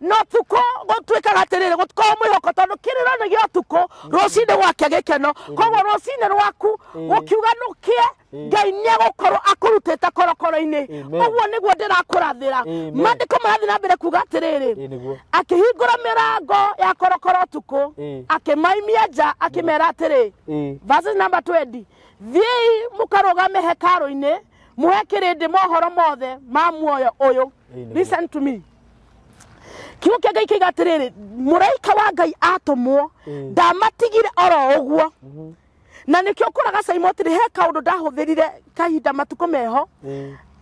na ũtukũ gũtuĩkaga atĩrĩrĩ gũtikoragwo mwĩhoko tondũ kĩrĩro nĩ gĩa ũtukũ rũcinĩ gwakĩa gĩkeno koguo rũcinĩ rwaku gũkiuga nũkĩe Ngai nĩ egũkorwo akũrutĩte korokoro-inĩ Amen. ũguo nĩguo ndĩrakũrathĩra Amen. maandĩko marathiĩ na mbere kuga atĩrĩrĩ nĩguo akĩhingũra mĩrango ya korokoro ũtukũ akĩmaimia nja akĩmera atĩrĩ verses number 20 thiĩi mũkarũgame hekarũ-inĩ mũhe kĩrĩndĩ mohoro mothe ma muoyo ũyũ Nĩguo. listen to me kiugo kĩa Ngai kĩiga atĩrĩrĩ mũraika wa Ngai atũmwo ndamatigire oro ũguo na nĩkĩo ũkoraga Simon atĩrĩ he kaũndũ ndahũthĩrire kahinda matukũ meho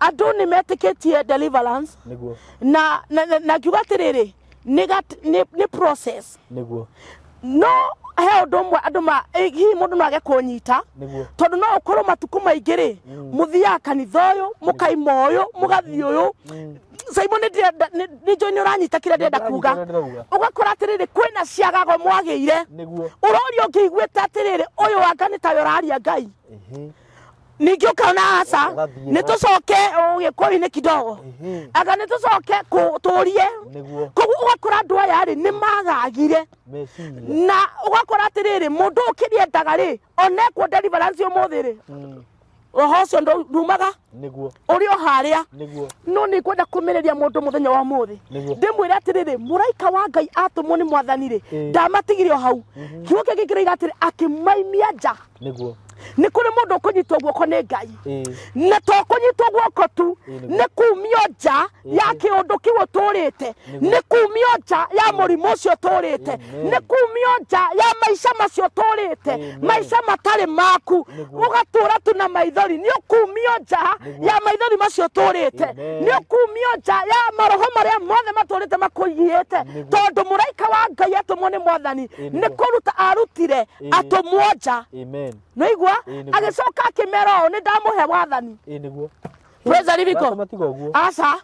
andũ nĩ metĩkĩtie deliverance nĩguo na na, na, na ngiuga atĩrĩrĩ nĩ nĩ process nĩguo no he ũndũ ũmwe andũ ma hihi mũndũ no age kũnyita nĩguo tondũ no ũkorwo matukũ maingĩ rĩ mũthiaga kanitha ũyũ mũkaima ũyũ mũgathiĩ ũyũ Simon nĩ ndĩrenda nĩ njũĩ nĩ ũranyita kĩrĩa ndĩrenda kuga Nĩndĩranyita kĩrĩa ndĩrauga. ũgakora atĩrĩrĩ kwĩna ciagago mwagĩire nĩguo ũroria ũngĩiguĩte atĩrĩrĩ ũyũ wanga nĩ tawe ũraria Ngai ningĩ ũkaona aca Ũgathiĩ nĩ tũcoke ũgĩkũyũ-inĩ kidogo anga nĩ tũcoke tũrie nĩguo koguo ũgakora andũ aya rĩ nĩ magagire meciria na ũgakora atĩrĩrĩ mũndũ ũyũ kĩrĩa endaga rĩ onekwo deliverance ũmũthĩ rĩ roho ũcio ndumaga nĩguo ũrĩ o harĩa nĩguo no nĩ ngwenda kũmĩrĩria mũndũ mũthenya wa ũmũthĩ Nĩguo. ndĩmwĩre atĩrĩrĩ mũraika wa Ngai atũmwo nĩ mwathani rĩ ndamatigire o hau kiugo kĩngĩ kĩroiga atĩrĩ akĩmaimia nja nĩguo nĩ kũrĩ mũndũ ũkũnyitwo guoko nĩ Ngai na to kũnyitwo guoko tu Nĩguo. nĩ kumio nja ya kĩũndũ kĩu ũtũrĩte nĩ kumio nja ya mũrimũ ũcio ũtũrĩte Amen. nĩ kumio nja ya maica macio ũtũrĩte Amen. maica matarĩ maku Nĩguo. ũgatũra tu na maithori nĩ ũkumio nja Nĩguo. ya maithori macio ũtũrĩte Amen. nĩ ũkumio nja ya maroho marĩa mothe matũrĩte makũgiĩte Nĩguo. tondũ mũraika wa Ngai atũmwo nĩ mwathani Nĩguo. nĩ kũruta arutire atũmwo nja amen nĩigua Nĩguo. agĩcoka akĩmera ũũ nĩ ndamũhe wathani nĩguo Praise the living God. matiga ũguo aca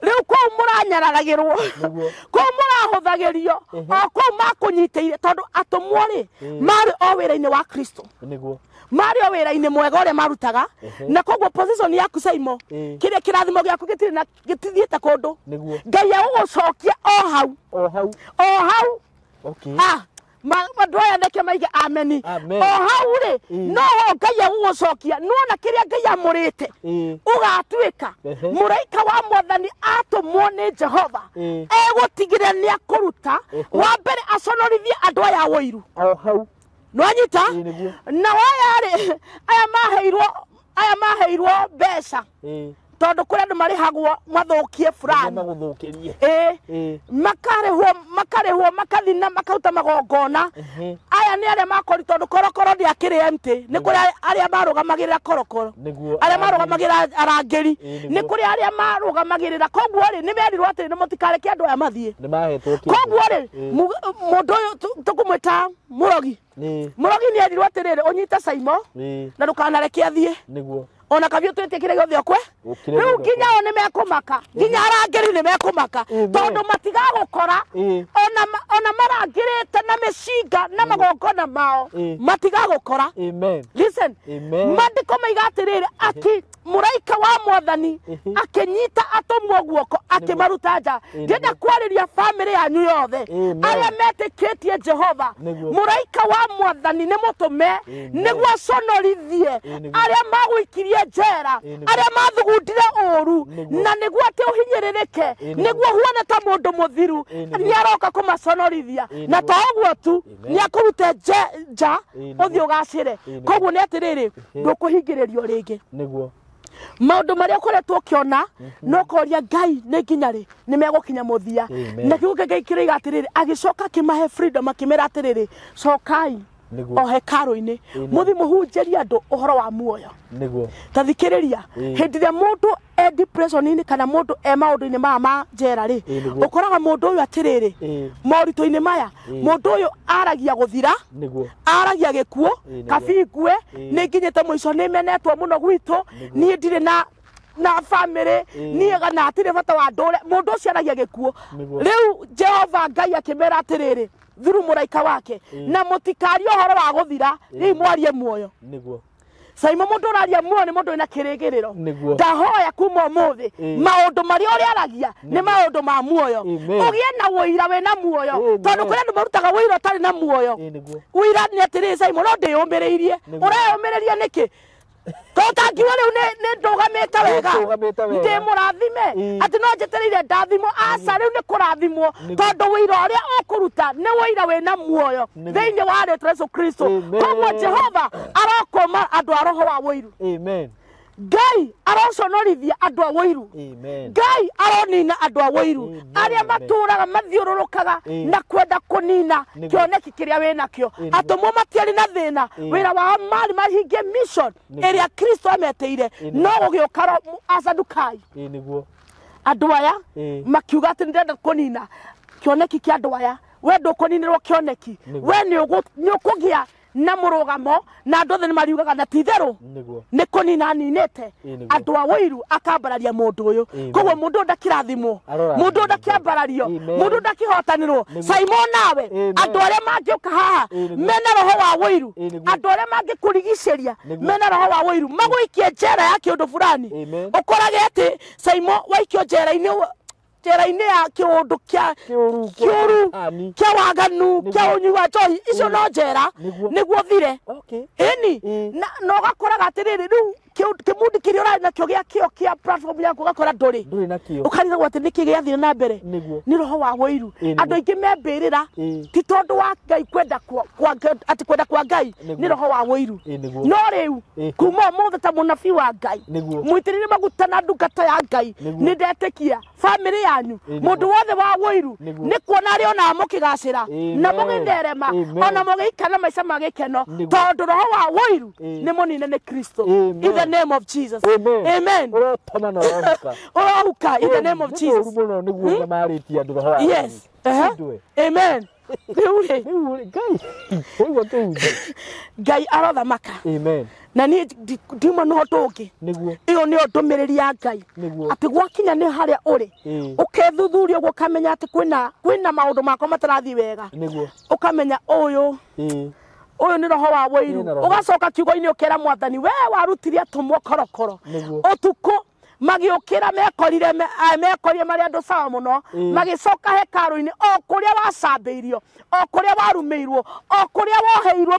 rĩu kũu mũranyararagĩrwo Nĩguo. kũu mũrahũthagĩrio o kũu makũnyitĩire tondũ atũmwo rĩ marĩ o wĩra-inĩ wa Kristo nĩguo marĩ o wĩra-inĩ mwega ũrĩa marutaga na koguo position yaku Saimo kĩrĩa kĩrathimo gĩaku gĩtirĩ na gĩtithiĩte kũndũ nĩguo Ngai egũgũcokia o hau o hau o hau okay ah andũ aya ndeke maige ameni Amen. o hau rĩ no ho Ngai egũgũcokia nĩwona kĩrĩa Ngai amũrĩte ũgatuĩka mũraika wa mwathani atũmwo nĩ Jehova egũtigĩrĩra nĩ akũruta wa mbere aconorithie andũ aya a ũiru o hau nĩwanyita Nĩguo. na aya rĩ aya maheirwo mbeca tondũ kũrĩ andũ marĩhagwo mathũkie fulani magũthũkĩrie makarĩhwo makathi na makaruta magongona aya nĩ arĩa makori tondũ korokoro ndĩakĩrĩ empty nĩ kũrĩ arĩa marũgamagĩrĩra korokoro Nĩguo. arĩa marũgamagĩrĩra arangĩri Ĩĩ, nĩ nĩguo. kũrĩ arĩa marũgamagĩrĩra koguo rĩ nĩ merirwo atĩrĩ nĩ mũtikareke andũ aya mathiĩ nĩ mahetwo kĩndũ. Koguo rĩ mũndũ ũyũ tũkũmwĩta mũrogi Nĩ mũrogi nĩ erirwo atĩrĩrĩ ũnyite Saimo ĩĩ na ndũkanareke athiĩ nĩguo. Ona kabiũ twĩtie kĩrĩa gĩothe ũkwe. Ũkire Rĩu gĩothe nginya o nĩ mekũmaka, nginya arangĩri nĩ mekũmaka, Amen. tondũ matigagũkora ona marangĩrĩte na mĩcinga na magongona mao, matigagũkora. Amen. Listen, Amen. maandĩko maiga atĩrĩrĩ, aki mũraika wa mwathani akĩnyita atũmwo guoko akĩmaruta nja. Ndĩrenda kwarĩria bamĩrĩ yanyu yothe Amen. arĩa metĩkĩtie Jehova, Nĩguo. mũraika wa mwathani nĩ mũtũme Amen. nĩguo aconorithie Nĩguo. arĩa magũikirie njera, Nĩguo. arĩa mathugundire ũru, Nĩguo. na nĩguo atĩ ũhinyĩrĩrĩke, Nĩguo. nĩguo huone ta mũndũ mũthiru, Nĩguo. nĩ aroka kũmaconorithia. Na Nĩguo. to ũguo tu, Amen. nĩ akũrute nja Nĩguo. ũthiĩ ũgacĩre. Nĩguo. Koguo nĩ atĩrĩrĩ, ndũkũhingĩrĩrio rĩngĩ. Nĩguo. Maũndũ marĩa ũkoretwo ũkĩona no ũkoria Ngai nĩ nginya rĩ, nĩ megũkinya mũthia. Amen. Na kiugo kĩa Ngai kĩroiga atĩrĩrĩ, agĩcoka akĩmahe freedom, akĩmera atĩrĩrĩ, cokai Nĩguo. o hekarũ-inĩ, Amen. mũthiĩ mũhunjĩrie andũ ũhoro wa muoyo. Nĩguo. Ta thikĩrĩria, hĩndĩ ĩrĩa mũndũ e depression-inĩ kana mũndũ e maũndũ-inĩ maya ma njera rĩ, Nĩguo. ũkoraga mũndũ ũyũ atĩrĩrĩ, moritũ-inĩ maya mũndũ ũyũ aragia gũthira, Nĩguo. aragia gĩkuũ, Nĩguo. kabingue nĩ nginyĩte mũico, nĩ menetwo mũno gwitũ, niĩ ndirĩ na bamĩrĩ, niĩ na hatirĩ bata wa ndũre. Mũndũ ũcio aragia gĩkuũ. Nĩguo. Rĩu Jehova Ngai akĩmera atĩrĩrĩ through mũraika wake, na mũtikarie ũhoro wa gũthira, rĩu mwarie muoyo. Nĩguo. Saimo mũndũ ũraria muoyo nĩ mũndũ wĩna kĩrĩgĩrĩro. Nĩguo. Ndahoya kuma ũmũthĩ, maũndũ marĩa ũrĩaragia nĩ maũndũ ma muoyo. Amen. Ũgĩe na ũira wĩna muoyo, Amen. tondũ kũrĩ andũ marutaga ũira ũtarĩ na muoyo. Nĩguo. Ũira nĩ atĩrĩrĩ, Saimo no ndĩyũmĩrĩirie. Nĩguo. Ũreyũmĩrĩria nĩkĩ? Tondũ tangiuga rĩu nĩ ndũgamĩte wega, Ndũgamĩte wega. ndĩ mũrathime, atĩ no njetereire ndathimwo. Aca, rĩu nĩ kũrathimwo, Nĩguo. tondũ ũira ũrĩa ũkũruta nĩ ũira wĩna muoyo Nĩguo. thĩinĩ wa rĩtwa Yesu Kristo. Amen. Koguo Jehova arokũma andũ a roho wa ũiru. Amen. Ngai aroconorithia andũ a ũiru. Amen. Ngai aronina andũ a ũiru, Amen. arĩa matũraga mathiũrũrũkaga na kwenda kũnina Nĩguo. kĩoneki kĩrĩa wĩnakĩo. Nĩguo. Atũmwo matiarĩ na thĩna, wĩra wao marĩ mahingie mission Nĩguo. ĩrĩa Kristo ametĩire, Nĩguo. no gũgĩũka asadukai, Nĩguo. andũ aya makiuga atĩ nĩndĩrenda kũnina kĩoneki kĩa andũ aya. We ndũkũninĩrwo kĩoneki, Nĩguo. we nĩ ũkũgĩa na mũrũgamo, na andũ othe nĩ mariugaga na ti itherũ Nĩguo. nĩ kũnina aninĩte Nĩguo. andũ a ũiru, akambararia mũndũ ũyũ. Amen. Koguo mũndũ ũyũ ndakĩrathimwo, Arorathimwo. mũndũ ũyũ ndakĩambarario, Amen. mũndũ ũyũ ndakĩhotanĩrwo. Nĩguo. Saimo nawe, Amen. andũ arĩa mangĩũka haha Nĩguo. mena roho wa ũiru, Nĩguo. andũ arĩa mangĩkũrigicĩria Nĩguo. mena roho wa ũiru, magũikie njera ya kĩũndũ fulani, Amen. ũkorage atĩ Saimo waikio njera-inĩ, njera-inĩ ya kĩũndũ kĩa Kĩũru, kĩũru, Ani. kĩa waganu, Nĩguo. kĩa ũnyui wa njohi, icio no njera Nĩguo. nĩguo thire. Okay. Ĩni na ũgakoraga atĩrĩrĩ, rĩu kĩmundi kĩrĩa ũrarĩ nakĩo gĩa kĩo kĩa platform yaku ũgakora ndũrĩ, Ndũrĩ nakĩo. ũkarigagwo atĩ nĩkĩ gĩathire na mbere. Nĩguo. Nĩ roho wa ũiru. Nĩguo. Andũ aingĩ membĩrĩra ti tondũ wa Ngai kwenda atĩ kwenda kwa Ngai, Nĩguo. nĩ roho wa ũiru. Nĩguo. No rĩu kuma ũmũthĩ ta mũnabii wa Ngai, Nĩguo. mũitĩrĩrie maguta na ndungata ya Ngai, Nĩguo. nĩ ndetĩkia bamĩrĩ yanyu, Nĩguo. mũndũ wothe wa ũiru Nĩguo. nĩ kuona arĩ onaga mũkĩgacĩra Amen. na mũgĩtherema, Amen. ona mũgĩikara maica ma gĩkeno, Nĩguo. tondũ roho wa ũiru Ĩĩ. nĩ mũnine nĩ Kristo. Amen. In the name of Jesus. Amen. Amen. Ũrotoma na ũrahuka. Ũrohuka in the name of Nĩ Jesus. ũru mũno nĩguo nyamarĩtie andũ roho wa Yes. ũiru. Uh-huh. Ndwe. Amen. Rĩu rĩ, Rĩu rĩ, Ngai, ũigua kĩhunjio. Ngai arothamaka, Amen. na niĩ ndiuma na ũndũ ũngĩ. Nĩguo. Ĩyo nĩyo ndũmĩrĩri ya Ngai, Nĩguo. atĩ gwakinya nĩ harĩa ũrĩ, ũkethuthuria ũguo ũkamenya atĩ kwĩna maũndũ makwa matarathiĩ wega, Nĩguo. ũkamenya ũyũ ũyũ nĩ roho wa ũiru. Ĩĩ, na roho. Ũgacoka kiugo-inĩ ũkera mwathani, we warutire atũmwo korokoro Nĩguo. ũtukũ, magĩũkĩra mekorire mekorire marĩ andũ sawa mũno, magĩcoka hekarũ-inĩ o kũrĩa wacambĩirio, o kũrĩa warumĩirwo, o kũrĩa woheirwo,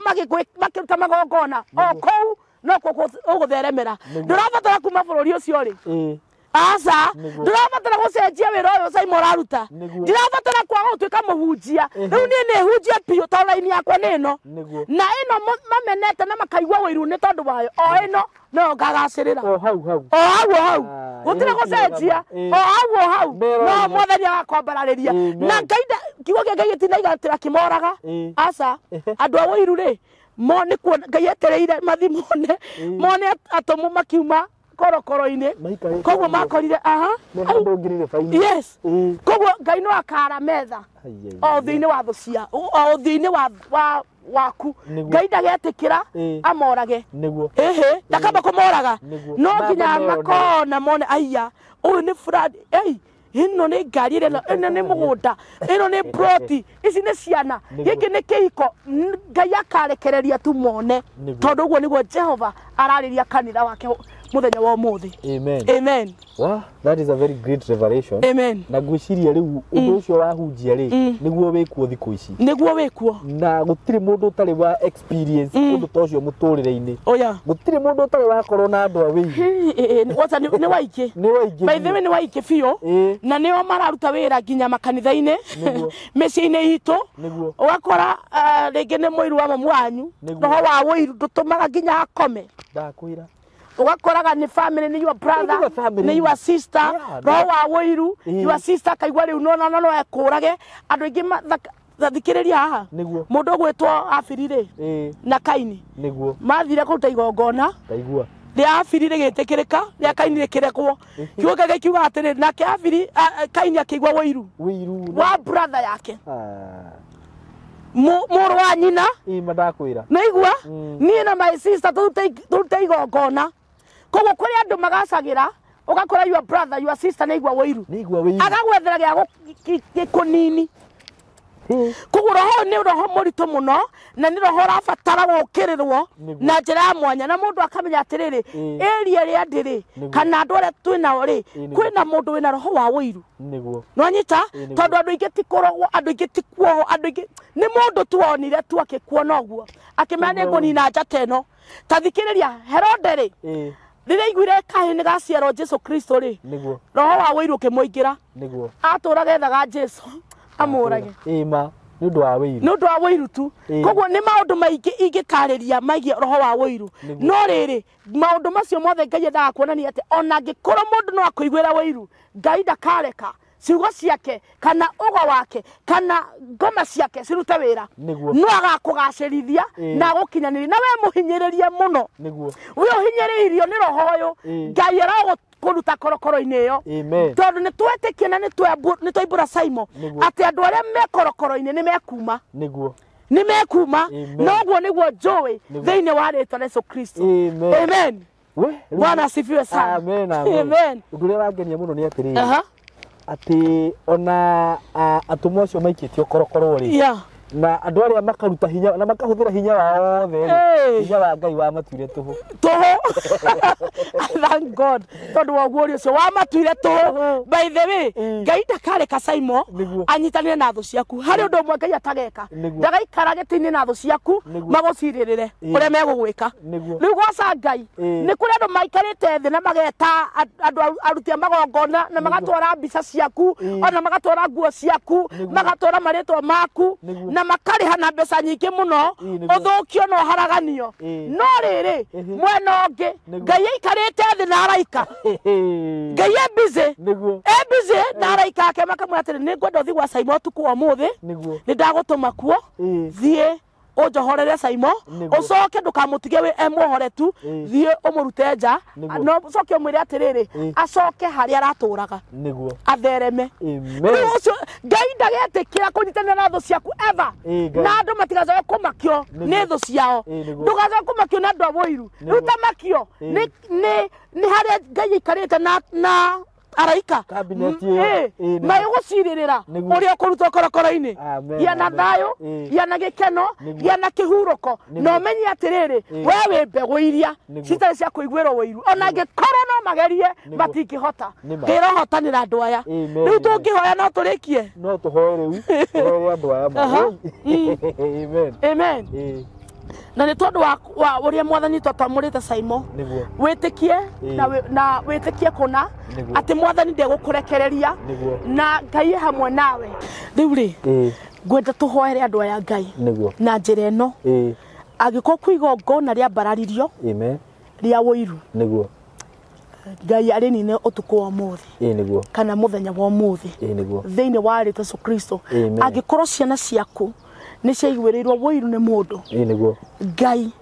makĩruta magongona o kũu no kuo ũgũtheremera. Ndũrabatara kuma bũrũri ũcio rĩ, aca, Nĩguo. ndũrabatara gũcenjia wĩra ũyũ Saimo ũraruta, Nĩguo. ndirabatara kwaga gũtuĩka mũhunjia. Rĩu niĩ nĩ hunjie biũ tondũ raini yakwa nĩ ĩno, Nĩguo. na ĩno mamenete na makaigua ũiru nĩ tondũ wayo, o ĩno noyo ngagacĩrĩra. O hau hau. O hau o hau, Ah, gũtirĩ ĩĩ, gũcenjia, ĩĩ. o hau o hau Mero no mwathani agakwambararĩria. Amen. Na Ngai kiugo kĩa Ngai gĩtinaiga atĩ akĩmoraga, aca. Andũ a ũiru rĩ, mo nĩ kuona Ngai etereire mathi mone mone atũmwo makiuma korokoro-inĩ, Maikarĩte koguo ũguo. makorire aha Nĩ handũ ngirĩrĩ-bainĩ. Yes. Koguo Ngai no akara metha Ai, ai, o ũthiũ-inĩ wa thũ cia o ũthiũ-inĩ wa waku. Nĩguo. Ngai ndagetĩkĩra Ĩĩ. amorage. Nĩguo. Ĩhĩ, ndakamba kũmoraga. Nĩguo. No nginya Mambe meyonere. makona mone aiya ũyũ nĩ fulani, ei ĩno nĩ ngari ĩrĩa ĩno nĩ mũgũnda, ĩno nĩ ploti, ici nĩ ciana, Nĩguo. gĩkĩ nĩ kĩhiko. Ngai akarekereria tu mone. Nĩguo. Tondũ ũguo nĩguo Jehova ararĩria kanitha wake mũthenya wa ũmũthĩ. Amen. Amen. Wow, that is a very great revelation. Amen. Na ngwĩciria rĩu ũndũ ũcio wahunjia rĩ, nĩguo wĩkuo thikũ ici. Nĩguo wĩkuo. Na gũtirĩ mũndũ ũtarĩ wa experience ũndũ ta ũcio mũtũrĩre-inĩ. Oya. Gũtirĩ mũndũ ũtarĩ wakorwo na andũ a wĩiru. Wacha nĩ waingĩ. Nĩ waingĩ. By the way, nĩ waingĩ biũ. Ĩĩ. Na nĩo mararuta wĩra nginya makanitha-inĩ, Nĩguo. mĩciĩ-inĩ itũ. Nĩguo. Ũgakora rĩngĩ nĩ mũiru wa mamu wanyu. Nĩguo. Roho wa wũiru ndũtũmaga nginya akome. Ndakwĩra. Ũgakoraga nĩ family, nĩ your brother, Nĩ your family. nĩ your sister. Yeah, roho wa wũiru, Ĩĩ. your sister akaigua rĩu no no no ekũrage. Andũ aingĩ thikĩrĩria haha. Nĩguo. Mũndũ ũgwĩtwo Abiri rĩ Ĩĩ. na Kaini Nĩguo. mathire kũruta igongona Ndaigua. rĩa Abiri rĩgĩtĩkĩrĩka, rĩa Kaini rĩkĩrekwo. Kiugo kĩu gĩkiuga atĩrĩrĩ, nake Abiri Kaini akĩigua wũiru Wĩiru. wa brother yake, Ah. mũrũ wa nyina. Ĩĩ, ma ndakwĩra. Nĩigua niĩ na my sister tũrute igongona. Koguo kũrĩ andũ magacagĩra, ũgakora your brother, your sister nĩaigua wũiru, Nĩaigua wĩiru. agagwethera gĩa gĩkũnini. Ĩĩ. Koguo roho nĩ roho mũritũ mũno, na nĩ roho ũrabatara gũkĩrĩrwo Nĩguo. na njĩra ya mwanya, na mũndũ akamenya atĩrĩrĩ, Ĩĩ. area ĩrĩa ndĩ rĩ, Nĩguo. kana andũ arĩa twĩ nao rĩ, Ĩĩ, nĩguo. kwĩna mũndũ wĩna roho wa wũiru. Nĩguo. Nwanyita? Ĩĩ, nĩguo. Tondũ andũ aingĩ ti kũrogwo, andũ aingĩ ti kuohwo, andũ aingĩ nĩ mũndũ tu onire tu akĩkuona ũguo akĩmenya nĩ ngũnina njata ĩno. Ta thikĩrĩria Herode rĩ, Ĩĩ. rĩrĩa aiguire kahĩ nĩ gaciarwo Jesu Kristo rĩ, Nĩguo. roho wa wũiru ũkĩmũingĩra. Nĩguo. Atũraga ethaga Jesu amũrage. Ĩĩ, ma nĩ ũndũ wa wĩiru. Nĩ ũndũ wa wũiru tu. Ĩĩ. Koguo nĩ maũndũ maingĩ ingĩtarĩria maigie roho wa wũiru. Nĩguo. No rĩrĩ, maũndũ macio mothe Ngai endaga kuonania atĩ ona angĩkorwo mũndũ no akũiguĩra wũiru, Ngai ndakareka ciugo ciake kana ũgo wake kana ngoma ciake cirute wĩra. Nĩguo. No agakũgacĩrithia Ĩĩ. na agũkinyanĩria, na we mũhinyĩrĩrie mũno. Nĩguo. We ũhinyĩrĩirio nĩ roho ũyũ, Ĩĩ. Ngai aragũkũruta korokoro-inĩ ĩyo. Amen. Tondũ nĩ twetĩkia na nĩ twaibũra Saimo Nĩguo. atĩ andũ arĩa me korokoro-inĩ nĩ mekuma. Nĩguo. Nĩ mekuma. Amen. Noguo nĩguo njũĩ Nĩguo. thĩinĩ wa rĩtwa rĩa Yesu Kristo. Amen. Amen. We, rĩu- Bwana asifiwe sana. Amen, amen. Amen. Ũndũ ũrĩa wangenia mũno nĩ atĩrĩrĩ, Aha. atĩ ona atũmwo acio maikĩtio korokoro rĩ, Yeah. na andũ arĩa makaruta hinya na makahũthĩra hinya wao wothe rĩ, Ĩĩ. hinya wa Ngai wamatuire tũhũ. Tũhũ. Thank God tondũ wa ũguũrio ũcio wamatuire tũhũ. By the way, Mm. Ngai ndakareka Saimo Nĩguo. anyitanĩre na thũ ciaku. Harĩ ũndũ ũmwe Ngai atageka, Nĩguo. ndagaikara gĩtĩ-inĩ na thũ ciaku Nĩguo. magũcirĩrĩre Ĩĩ. ũrĩa megũgwĩka. Nĩguo. Rĩu goca Ngai, Ĩĩ. nĩ kũrĩ andũ maikarĩte thĩ na mageta andũ aruti a magongona na magatwara mbica ciaku, Ĩĩ. ona magatwara nguo ciaku, Nĩguo. magatwara marĩtwa maku, Nĩguo. na makarĩha na mbeca nyingĩ mũno, Ĩĩ, nĩguo. ũthũkio na ũharaganio. Ĩĩ. No rĩrĩ, Ĩhĩ. mwena ũngĩ Nĩguo. Ngai aikarĩte thĩ na araika. Ngai e busy. Nĩguo. E busy na araika ake makamwĩra atĩrĩ, nĩ ngwenda ũthiĩ gwa Saimo ũtukũ wa ũmũthĩ, Nĩguo. nĩ ndagũtũma kuo, Ĩĩ. thiĩ ũnjohorere Saimo, Nĩguo. ũcoke ndũkamũtige wĩ e muohore tu, Ĩĩ. thiĩ ũmũrute nja, Nĩguo. no ũcoke ũmwĩre atĩrĩrĩ, Ĩĩ. acoke harĩa aratũraga Nĩguo. athereme. Amen. Rĩu ũcio Ngai ndagetĩkĩra kũnyitanĩra na thũ ciaku ever. Ĩĩ, Ngai. Na andũ matigacoke kũmakio Nĩguo. nĩ thũ ciao. Ĩĩ, nĩguo. Ndũgacoke kũmakio nĩ andũ a wũiru. Nĩguo. Rĩu tamakio Ĩĩ. nĩ harĩa Ngai aikarĩte na araika Cabinet ĩyo. Ĩĩ, Ĩĩ, nĩguo. magĩgũcirĩrĩra Nĩguo. ũrĩa ũkũrutwo korokoro-inĩ. Amen, Gĩa na amen. thayũ, Ĩĩ. gĩa na gĩkeno, Nĩguo. gĩa na kĩhurũko, Nĩguo. na ũmenye atĩrĩrĩ, Ĩĩ. we wĩ mbegũ iria Nĩguo. citarĩ cia kũiguĩrwo ũiru. Ona angĩkorwo no magerie, Nĩguo. matingĩhota. Nĩ ma. Ngĩrohotanĩra andũ aya. Amen, Rĩu amen. tũngĩhoya no tũrĩkie. No tũhoe rĩu, tũhoere andũ aya ma. Aha. Amen. Amen. Ĩĩ. Na nĩ tondũ wa ũrĩa mwathani twatwamũrĩte Saimo, Nĩguo. wĩtĩkie Ĩĩ. na wĩtĩkie kũna Nĩguo. atĩ mwathani ndegũkũrekereria Nĩguo. na Ngai e hamwe nawe. Rĩu rĩ, Ĩĩ. ngwenda tũhoere andũ aya Ngai Nĩguo. na njĩra ĩno. Ĩĩ. Angĩkorwo kwĩ igongona rĩambararirio Amen. rĩa wũiru, Nĩguo. Ngai arĩnine ũtukũ wa ũmũthĩ Ĩĩ, nĩguo. kana mũthenya wa ũmũthĩ Ĩĩ, nĩguo. thĩinĩ wa rĩtwa Yesu Kristo. Amen. Angĩkorwo ciana ciaku nĩ ciaiguĩrĩirwo wũiru nĩ mũndũ, Ĩĩ, nĩguo. Ngai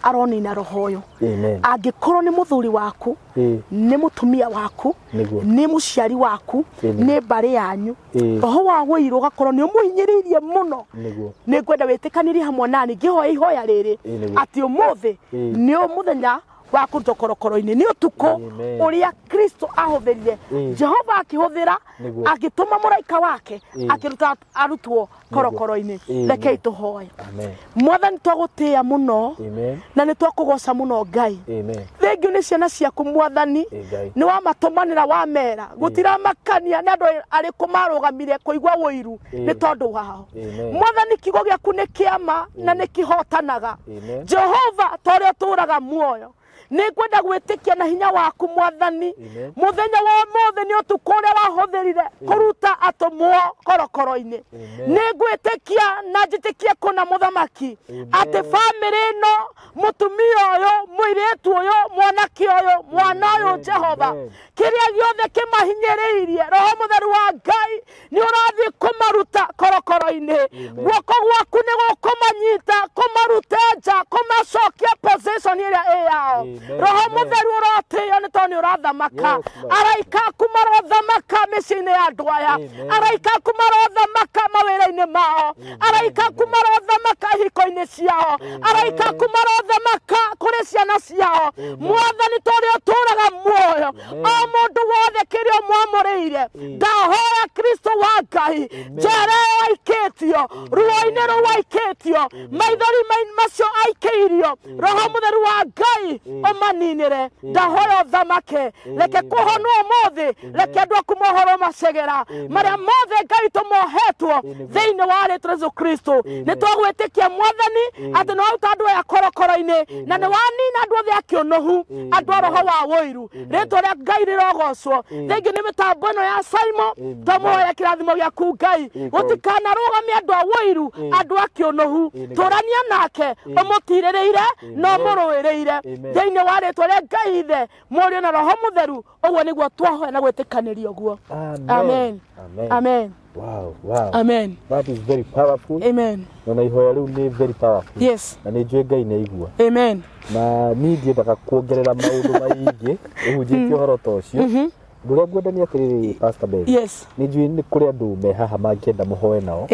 Aronina roho ũyũ. Amen. Angĩkorwo nĩ mũthuri waku, Ĩĩ. nĩ mũtumia waku, Nĩguo. nĩ mũciari waku, Ĩĩ. nĩ mbarĩ yanyu, Ĩĩ. roho wa wũiru ũgakorwo nĩ ũmũhinyĩrĩirie mũno, Nĩguo. nĩ ngwenda wĩtĩkanĩrie hamwe nani ngĩhoya ihoya rĩrĩ Ĩĩ, nĩguo. atĩ ũmũthĩ Ĩĩ. nĩ mũthenya wa kũrutwo korokoro-inĩ, nĩ ũtukũ Amen. ũrĩa Kristo ahũthĩrire, Ĩĩ. Jehova akĩhũthĩra, Nĩguo. agĩtũma mũraika wake Ĩĩ. akĩruta arutwo korokoro-inĩ. Ĩĩ, Rekei nĩguo. tũhoe. Amen. Mwathani, twagũtĩĩa mũno Amen. na nĩ twakũgoca mũno Ngai. Amen. Thengiũ nĩ ciana ciaku Mwathani, Ĩĩ, Ngai. nĩ wamatũmanĩra wamera gũtiramakania nĩ andũ arĩkũ marũgamire kũigua wũiru Ĩĩ. nĩ tondũ wao. Amen. Mwathani, kiugo gĩaku nĩ kĩama na nĩ kĩhotanaga. Amen. Jehova, ta ũrĩa ũtũũraga muoyo, nĩ ngwenda gwĩtĩkia na hinya waku Mwathani, Amen. mũthenya wa ũmũthĩ nĩ ũtukũ ũrĩa wahũthĩrire kũruta atũmwo korokoro-inĩ. Amen. Nĩ ngwĩtĩkia na njĩtĩkie kũna mũthamaki Amen. atĩ bamĩrĩ ĩno, mũtumia ũyũ, mũirĩtu ũyũ, mwanake ũyũ, mwana ũyũ, Amen. Jehova, Amen. kĩrĩa gĩothe kĩmahinyĩrĩirie, roho mũtheru wa Ngai nĩ ũrathiĩ kũmaruta korokoro-inĩ. Amen. Guoko gwaku nĩ gũkũmanyita, kũmarute nja, kũmacokia position ĩrĩa ĩ yao. Amen. Roho Amen. mũtheru ũrotĩo nĩ tondũ nĩ ũrathamaka. Yes, Lord. Araika aku marothamaka mĩciĩ-inĩ ya andũ aya. Amen. Araika aku marothamaka mawĩra-inĩ mao. Araika aku marothamaka ihiko-inĩ ciao. Araika aku marothamaka kũrĩ ciana ciao. Amen. Mwathani, ta ũrĩa ũtũũraga muoyo, Amen. o mũndũ wothe kĩrĩa ũmwamũrĩire, Amen. ndahoya Kristo wa Ngai, njera ĩyo aikĩtio, ruo-inĩ rũu aikĩtio, maithori macio aikĩirio, roho mũtheru wa Ngai ũmaninĩre. Ndahoya ũthamake, reke kũhonwo ũmũthĩ, reke andũ aku mohorwo macegera marĩa mothe Ngai tũmohetwo thĩinĩ wa rĩtwa Jesu Kristo. Nĩ twagwĩtĩkia Mwathani atĩ nĩ waruta andũ aya korokoro-inĩ na nĩ wanina andũ othe a kĩũnũhu, andũ a roho wa wũiru. Rĩtwa rĩa Ngai rĩrogocwo. Thengiũ nĩ mĩtambo ĩno ya Simon, Amen. twamũhoya kĩrathimo gĩaku Ngai, Amen. gũtikanarũgamie andũ a wũiru, andũ a kĩũnũhu. Amen. Tũrania nake, ũmũtirĩrĩire na ũmũrũĩrĩire Amen. thĩinĩ wa rĩtwa rĩa Ngai Ithe, Mũriũ na Roho Mũtheru. Ũguo nĩguo twahoya na gwĩtĩkanĩria ũguo. Amen. Amen. Amen. Amen. Wow, wow. Amen. That is very powerful. Amen. Na ihoya rĩu nĩ very powerful. Yes. Na nĩ njũĩ Ngai nĩ aigua. Amen. Na niĩ ndiendaga kuongerera maũndũ maingĩ ũhunjĩtie ũhoro ta ũcio. Ũndũ ũrĩa ngwenda nĩ atĩrĩrĩ, Pastor Ben. Yes. Nĩ njũĩ nĩ kũrĩ andũ me haha mangĩenda mũhoe nao.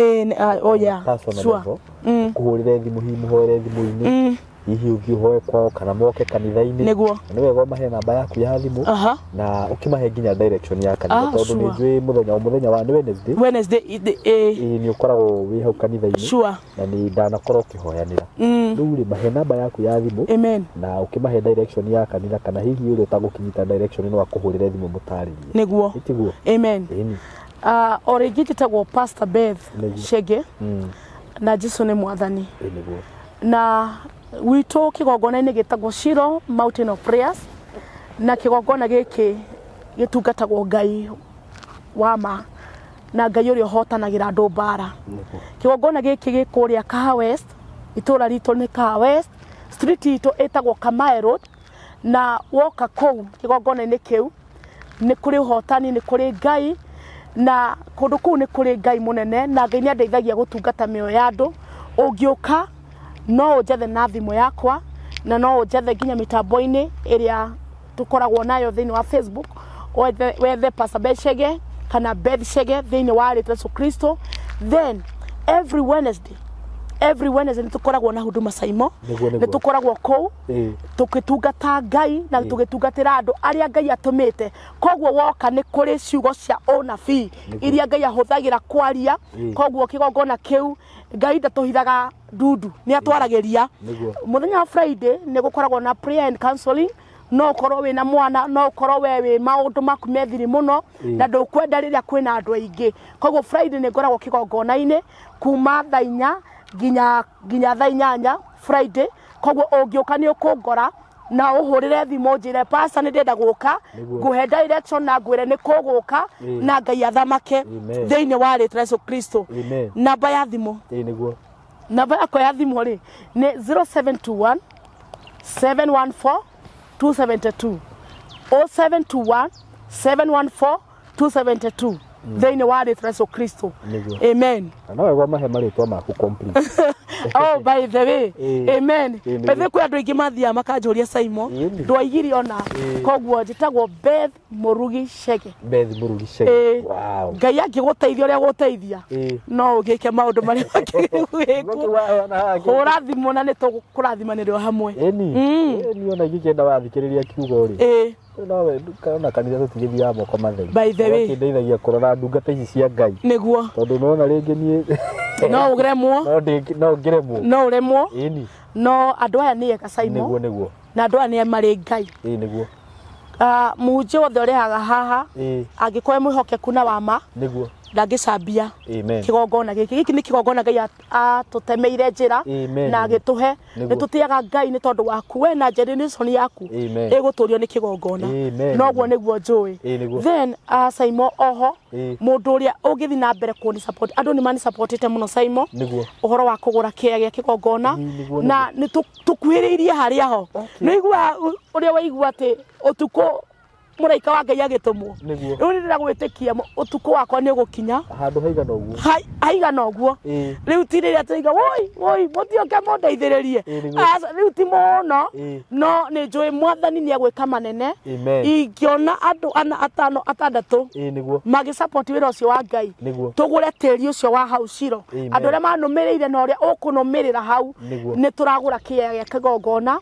Oh yeah. Personal Sure. level. Kũhũrĩre thimũ, hihi mũhoere thimũ-inĩ. Hihi ũthiĩ ũhoe kwao kana moke kanitha-inĩ. Nĩguo. Na nĩ wega ũmahe namba yaku ya thimũ. Aha. Na ũkĩmahe nginya direction ya kanitha, Ah, tondũ sure. nĩ njũĩ mũthenya o mũthenya wa nĩ Wednesday. Wednesday Ĩĩ, nĩ ũkoragwo wĩ hau kanitha-inĩ. Sure. Na nĩ ndanakorwo ũkĩhoyanĩra. Rĩu rĩ, mahe namba yaku ya thimũ. Amen. Na ũkĩmahe direction ya kanitha, kana hihi ũrĩa ũtagũkinyita direction no akũhũrĩre thimũ mũtarĩrie. Nĩguo. Ĩtiguo? Amen. Ĩni. O rĩngĩ njĩtagwo Pastor Beth Nĩguo. Chege, na Jesu nĩ Mwathani. Ĩ, nĩguo. Na witũ kĩgongona-inĩ gĩtagwo Shiro Mountain of Prayers, na kĩgongona gĩkĩ gĩtungatagwo Ngai wa ma na Ngai ũrĩa ũhotanagĩra andũ mbara. Nĩguo. Kĩgongona gĩkĩ gĩ kũrĩa Kaha West, itũũra ritũ nĩ Kaha West, street itũ ĩtagwo Kamae Road, na woka kũu kĩgongona-inĩ kĩu nĩ kũrĩ ũhotani, nĩ kũrĩ Ngai, na kũndũ kũu nĩ kũrĩ Ngai mũnene, na Ngai nĩ andeithagia gũtungata mĩoyo ya andũ. Ũngĩũka no ũnjethe na thimũ yakwa, na no ũnjethe nginya mĩtambo-inĩ ĩrĩa tũkoragwo nayo thĩinĩ wa Facebook, wethe Pastor Beth Chege kana Beth Chege thĩinĩ wa rĩtwa Yesu Kristo. Then every Wednesday nĩ tũkoragwo na huduma Saimo. Nĩguo, nĩguo. Nĩ tũkoragwo kũu Ĩĩ. tũgĩtungata Ngai na tũgĩtungatĩra andũ arĩa Ngai atũmĩte. Koguo woka nĩ kũrĩ ciugo cia ũnabii iria Ngai ahũthagĩra kwaria. Ĩĩ. Koguo kĩgongona kĩu Ngai ndatũhithaga ndundu, nĩ atwaragĩria. Nĩguo. Mũthenya wa Friday nĩ gũkoragwo na prayer and counseling. No ũkorwo wĩna mwana, no ũkorwo we wĩ maũndũ maku methiri mũno Ĩĩ. na ndũkwenda rĩrĩa kwĩna andũ aingĩ. Koguo Friday nĩ ngoragwo kĩgongona-inĩ kuma thaa inya nginya thaa inyanya Friday. Koguo ũngĩũka nĩ ũkũngora na ũhũrĩre thimũ njĩre, Pastor, nĩ ndĩrenda gũka, Nĩguo. ngũhe direction na ngwĩre nĩ kũgũka, Ĩĩ. na Ngai athamake Amen. thĩinĩ wa rĩtwa Yesu Kristo. Amen. Namba ya thimũ, Ĩ, nĩguo. namba yakwa ya thimũ rĩ nĩ 0721 714 272, 0721 714 272 thĩinĩ wa rĩtwa Yesu Kristo. Nĩguo. Amen. Na no wega mahe marĩtwa maku complete. Oh, by the way, Ĩĩ. amen. Ĩĩ, By the way, kwĩ andũ aingĩ mathiaga makanjũria, Saimo, Ĩĩ. ndwaigire ona. Ĩĩ. Koguo njĩtagwo Beth Mũrugi Chege. Beth Mũrugi Chege. Ĩĩ. Wow. Ngai angĩgũteithia ũrĩa gũteithia, Ĩĩ. no ũgĩke maũndũ marĩa makĩrĩ gwĩkwo. Hũra thimũ na nĩ tũkũrathimanĩrwo hamwe. Ĩni. Ĩni, ona ingĩkĩenda wathikĩrĩria kiugo rĩ, Ĩĩ. nowe ona kanitha tũtigĩthiaga moko matheri. By the way. Ũgakĩndeithagia kũrora ndungata ici cia Ngai, Nĩguo. tondũ nona rĩngĩ niĩ No ũremwo. No ngĩremwo. No ũremwo. Ĩni. No andũ aya nĩ ega, Saimo. Nĩguo. Na andũ aya nĩ marĩ Ngai. Ĩĩ, nĩguo. Ah, mũhunjia wothe ũrehaga haha, angĩkorwo e mwĩhokeku na wama, ndangĩcambia Amen. kĩgongona gĩkĩ. Gĩkĩ nĩ kĩgongona Ngai atũtemeire njĩra Amen. na agĩtũhe. Nĩguo. Nĩ tũtĩaga Ngai nĩ tondũ waku we na generation yaku Amen. ĩgũtũrio nĩ kĩgongona. Amen. Noguo nĩguo njũĩ. Ĩĩ, nĩguo. Then Saimo, oho, mũndũ ũrĩa ũngĩthiĩ na mbere kũni support, andũ nĩ mani supportĩte mũno, Saimo, ũhoro wa kũgũra kĩea gĩa kĩgongona. Ĩĩ, nĩguo. Na nĩ tũkuhĩrĩirie harĩa ho. Nĩ igua ũrĩa waigua atĩ ũtukũ mũraika wa Ngai agĩtũmwo. Rĩu nĩ ndĩragwĩtĩkia ũtukũ wakwa nĩ ũgũkinya handũ haigana ũguo. Haigana ũguo. Rĩu ti rĩrĩa tũiga, "Woi woi, mũtioke mũndeithĩrĩrie." Ĩĩ, nĩguo. Aca, rĩu ti mũno. No nĩ njũĩ Mwathani nĩ egwĩka manene. Ingĩona andũ ana, atano, atandatũ Ĩĩ, nĩguo. magĩsupport wĩra ũcio wa Ngai, tũgũre tĩri ũcio wa hau Ciro, andũ arĩa manũmĩrĩire na ũrĩa ũkũnũmĩrĩra hau, nĩ tũragũra kĩea gĩa kĩgongona.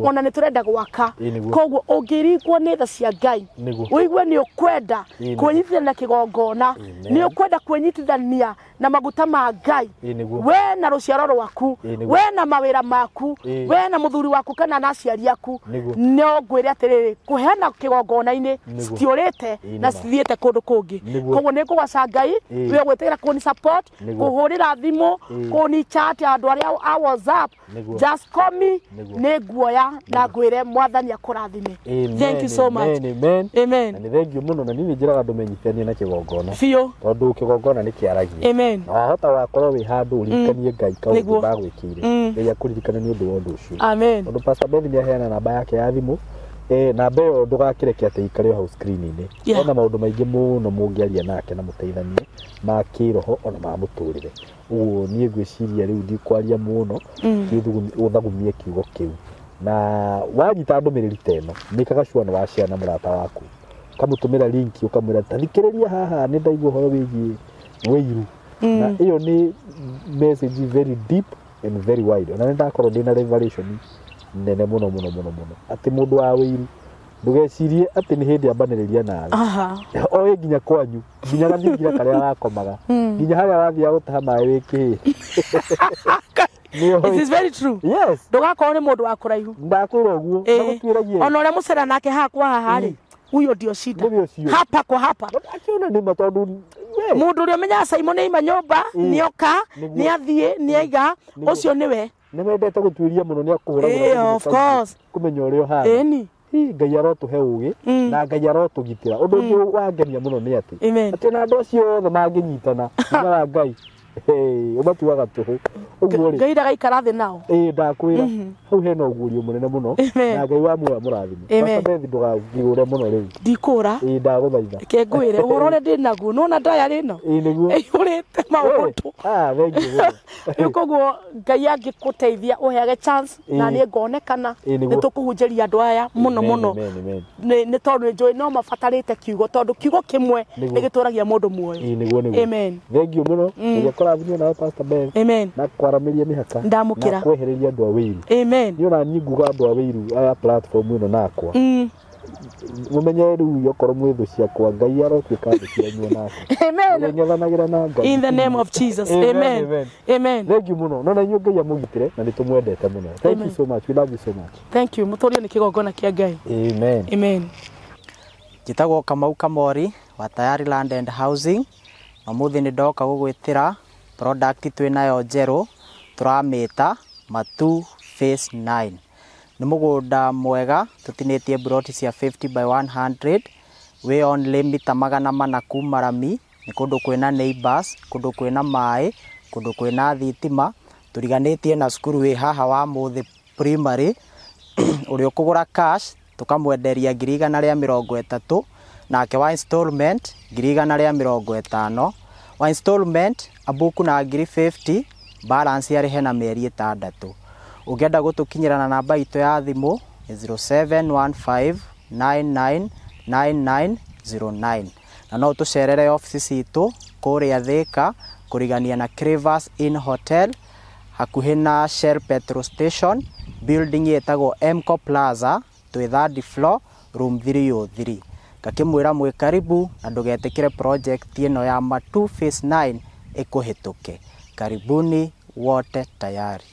Ona nĩ tũrenda gwaka. Koguo ũngĩringwo nĩ tha cia Ngai, ũigue nĩ ũkwenda kwĩnyitithania na kĩgongona, nĩ ũkwenda kwĩnyitithania na maguta ma Ngai, we na rũciaro rwaku, we na mawĩra maku, we na mũthuri waku kana na aciari aku, no ngwĩre atĩrĩrĩ, kũheana kĩgongona-inĩ citiũrĩte na cithiĩte kũndũ kũngĩ. Koguo nĩ ngũgoca Ngai we gwĩtĩkĩra kũni support, kũhũrĩra thimũ, kũni chat, andũ arĩa a WhatsApp, just call me. Nĩ nguoya na ngwĩre Mwathani akũrathime. Amen, Thank you so much. amen, amen. Amen. Na nĩ thengiũ mũno, na niĩ nĩ njĩraga andũ menyithanie na kĩgongona, Biũ. tondũ kĩgongona nĩ kĩaragia. Amen. Na wahota wakorwo wĩ handũ ũririkanie Ngai kaũndũ ndagwĩkĩire, Ngai akũririkane nĩ ũndũ wa ũndũ ũcio. Amen. Tondũ Pastor Beth nĩ aheana namba yake ya thimũ, namba ĩyo ndũgakĩreke atĩ ikare o hau screen-inĩ. Ena maũndũ maingĩ mũno mũngĩaria nake na mũteithanie ma kĩroho ona ma mũtũrĩre. Ũguo niĩ ngwĩciria rĩu ndikwaria mũno, ũthagumie kiugo kĩu, na wanyita ndũmĩrĩri ta ĩno, nĩkaga sure nĩ washare na mũrata waku, ũkamũtũmĩra link, ũkamwĩra, "Ta thikĩrĩria haha, nĩ ndaigua ũhoro wĩgiĩ wĩiru." Na ĩyo nĩ message very deep and very wide. Ona nĩ ndakorwo ndĩna revelation nene mũno mũno mũno mũno, atĩ mũndũ wa wĩiru, ndũgecirie atĩ nĩ hĩndĩ ambanĩrĩria nawe. Oĩ nginya kwanyu, nginya gathingira karĩa wakomaga, nginya harĩa wathiaga gũtaha maĩ wĩ kĩĩ. It is very true. Ndũgakorwo nĩ mũndũ wa kũraihu. Ndakwĩra ũguo. Ndagũtuĩragia. Ona ũrĩa mũcera nake haha kwa haha rĩ, huyo ndio shida. Nĩwe ũcio. Hapa kwa hapa. Akiona nĩ ma, tondũ we Mũndũ ũrĩa ũmenyaga Simon nĩ aima nyũmba, nĩoka, nĩ athiĩ, nĩ aiga, ũcio nĩwe. Nĩ wendete gũtuĩria mũno, nĩ akũhũragũra Of course. kũmenya ũrĩa ũhana. Ĩni. Hi, Ngai arotũhe ũgĩ na Ngai arotũgitĩra. Ũndũ ũngĩ wangenia mũno nĩ atĩ Amen. atĩ ona andũ acio othe mangĩnyitana, hinya wa Ngai, hey, ũmatuaga tũhũ ũguo rĩ. Ngai ndagaikara thĩ nao. Ĩĩ, ndakwĩra hau hena ũguũrio mũnene mũno. Amen. Na Ngai wa muoyo amũrathime. Amen. Pastor Beth, ndũgakĩgũre mũno rĩu. Ndikũra. Ĩĩ, ndagũthaitha. Reke ngwĩre ũhoro ũrĩa ndĩ naguo, nona ndaya rĩno Ĩĩ, nĩguo. ĩihũrĩte maũndũ. Ah, thank you mũno. Rĩu koguo Ngai angĩgũteithia ũheage chance na niĩ ngonekana, nĩ tũkũhunjĩria andũ aya mũno Amen, mũno. amen, amen. Nĩ tondũ nĩ njũĩ no mabatarĩte kiugo, tondũ kiugo kĩmwe nĩ gĩtũragia mũndũ muoyo. Ĩĩ, nĩguo. Amen. Thank you mũno. Ngai akũrathime nawe, Pastor Beth, Amen. na kwaramĩria mĩhaka Ndamũkĩra. na kwehereria andũ a wĩiru. Amen. Niĩ ona niĩ nguga andũ a wĩiru aya platform ĩno nakwa, mũmenye rĩu okorwo mwĩ thũ ciakwa, Ngai arotuĩka thũ cianyu onake. Amen. Mũrĩng'ethanagĩra na Ngai. In the name of Jesus. Amen, Amen. amen. Amen. Thank you mũno, no na inyuĩ Ngai amũgitĩre, na nĩ tũmwendete mũno. Thank you Amen. so much. We love you so much. Thank you. Mũtũrio nĩ kĩgongona kĩa Ngai. Amen. Amen. Njĩtagwo Kamau Kamori wa Tayari Land and Housing. Ũmũthĩ nĩ ndoka gũgwĩtĩra product twĩnayo njerũ, tũramĩta Matu Phase 9. Nĩ mũgũnda mwega tũtinĩtie ploti cia 50 by 100, wĩ only mita 400 kuma rami. Nĩ kũndũ kwĩna neighbors, kũndũ kwĩna maĩ, kũndũ kwĩna thitima, tũriganĩtie na cukuru wĩ haha wa Mũthĩ Primary. Ũrĩa ũkũgũra cash tũkamwenderia 130,000, nake wa installment 150,000. Wa installment abuku na 50,000. Balance arĩhe na mĩeri 6. Ũngĩenda gũtũkinyĩra na namba itũ ya thimũ nĩ 0715999909, na no ũtũcerere ofici citũ kũrĩa Thĩka, kũrigania na Crevas Inn Hotel, hakuhĩ na Shell petrol station, building ĩtagwo Mco Plaza, twĩ third floor, room 303. Ngakĩmwĩra mwĩ karibu, na ndũgetĩkĩre project ĩno ya Matu Phase 9 ĩkũhĩtũke. Karibuni wote tayari.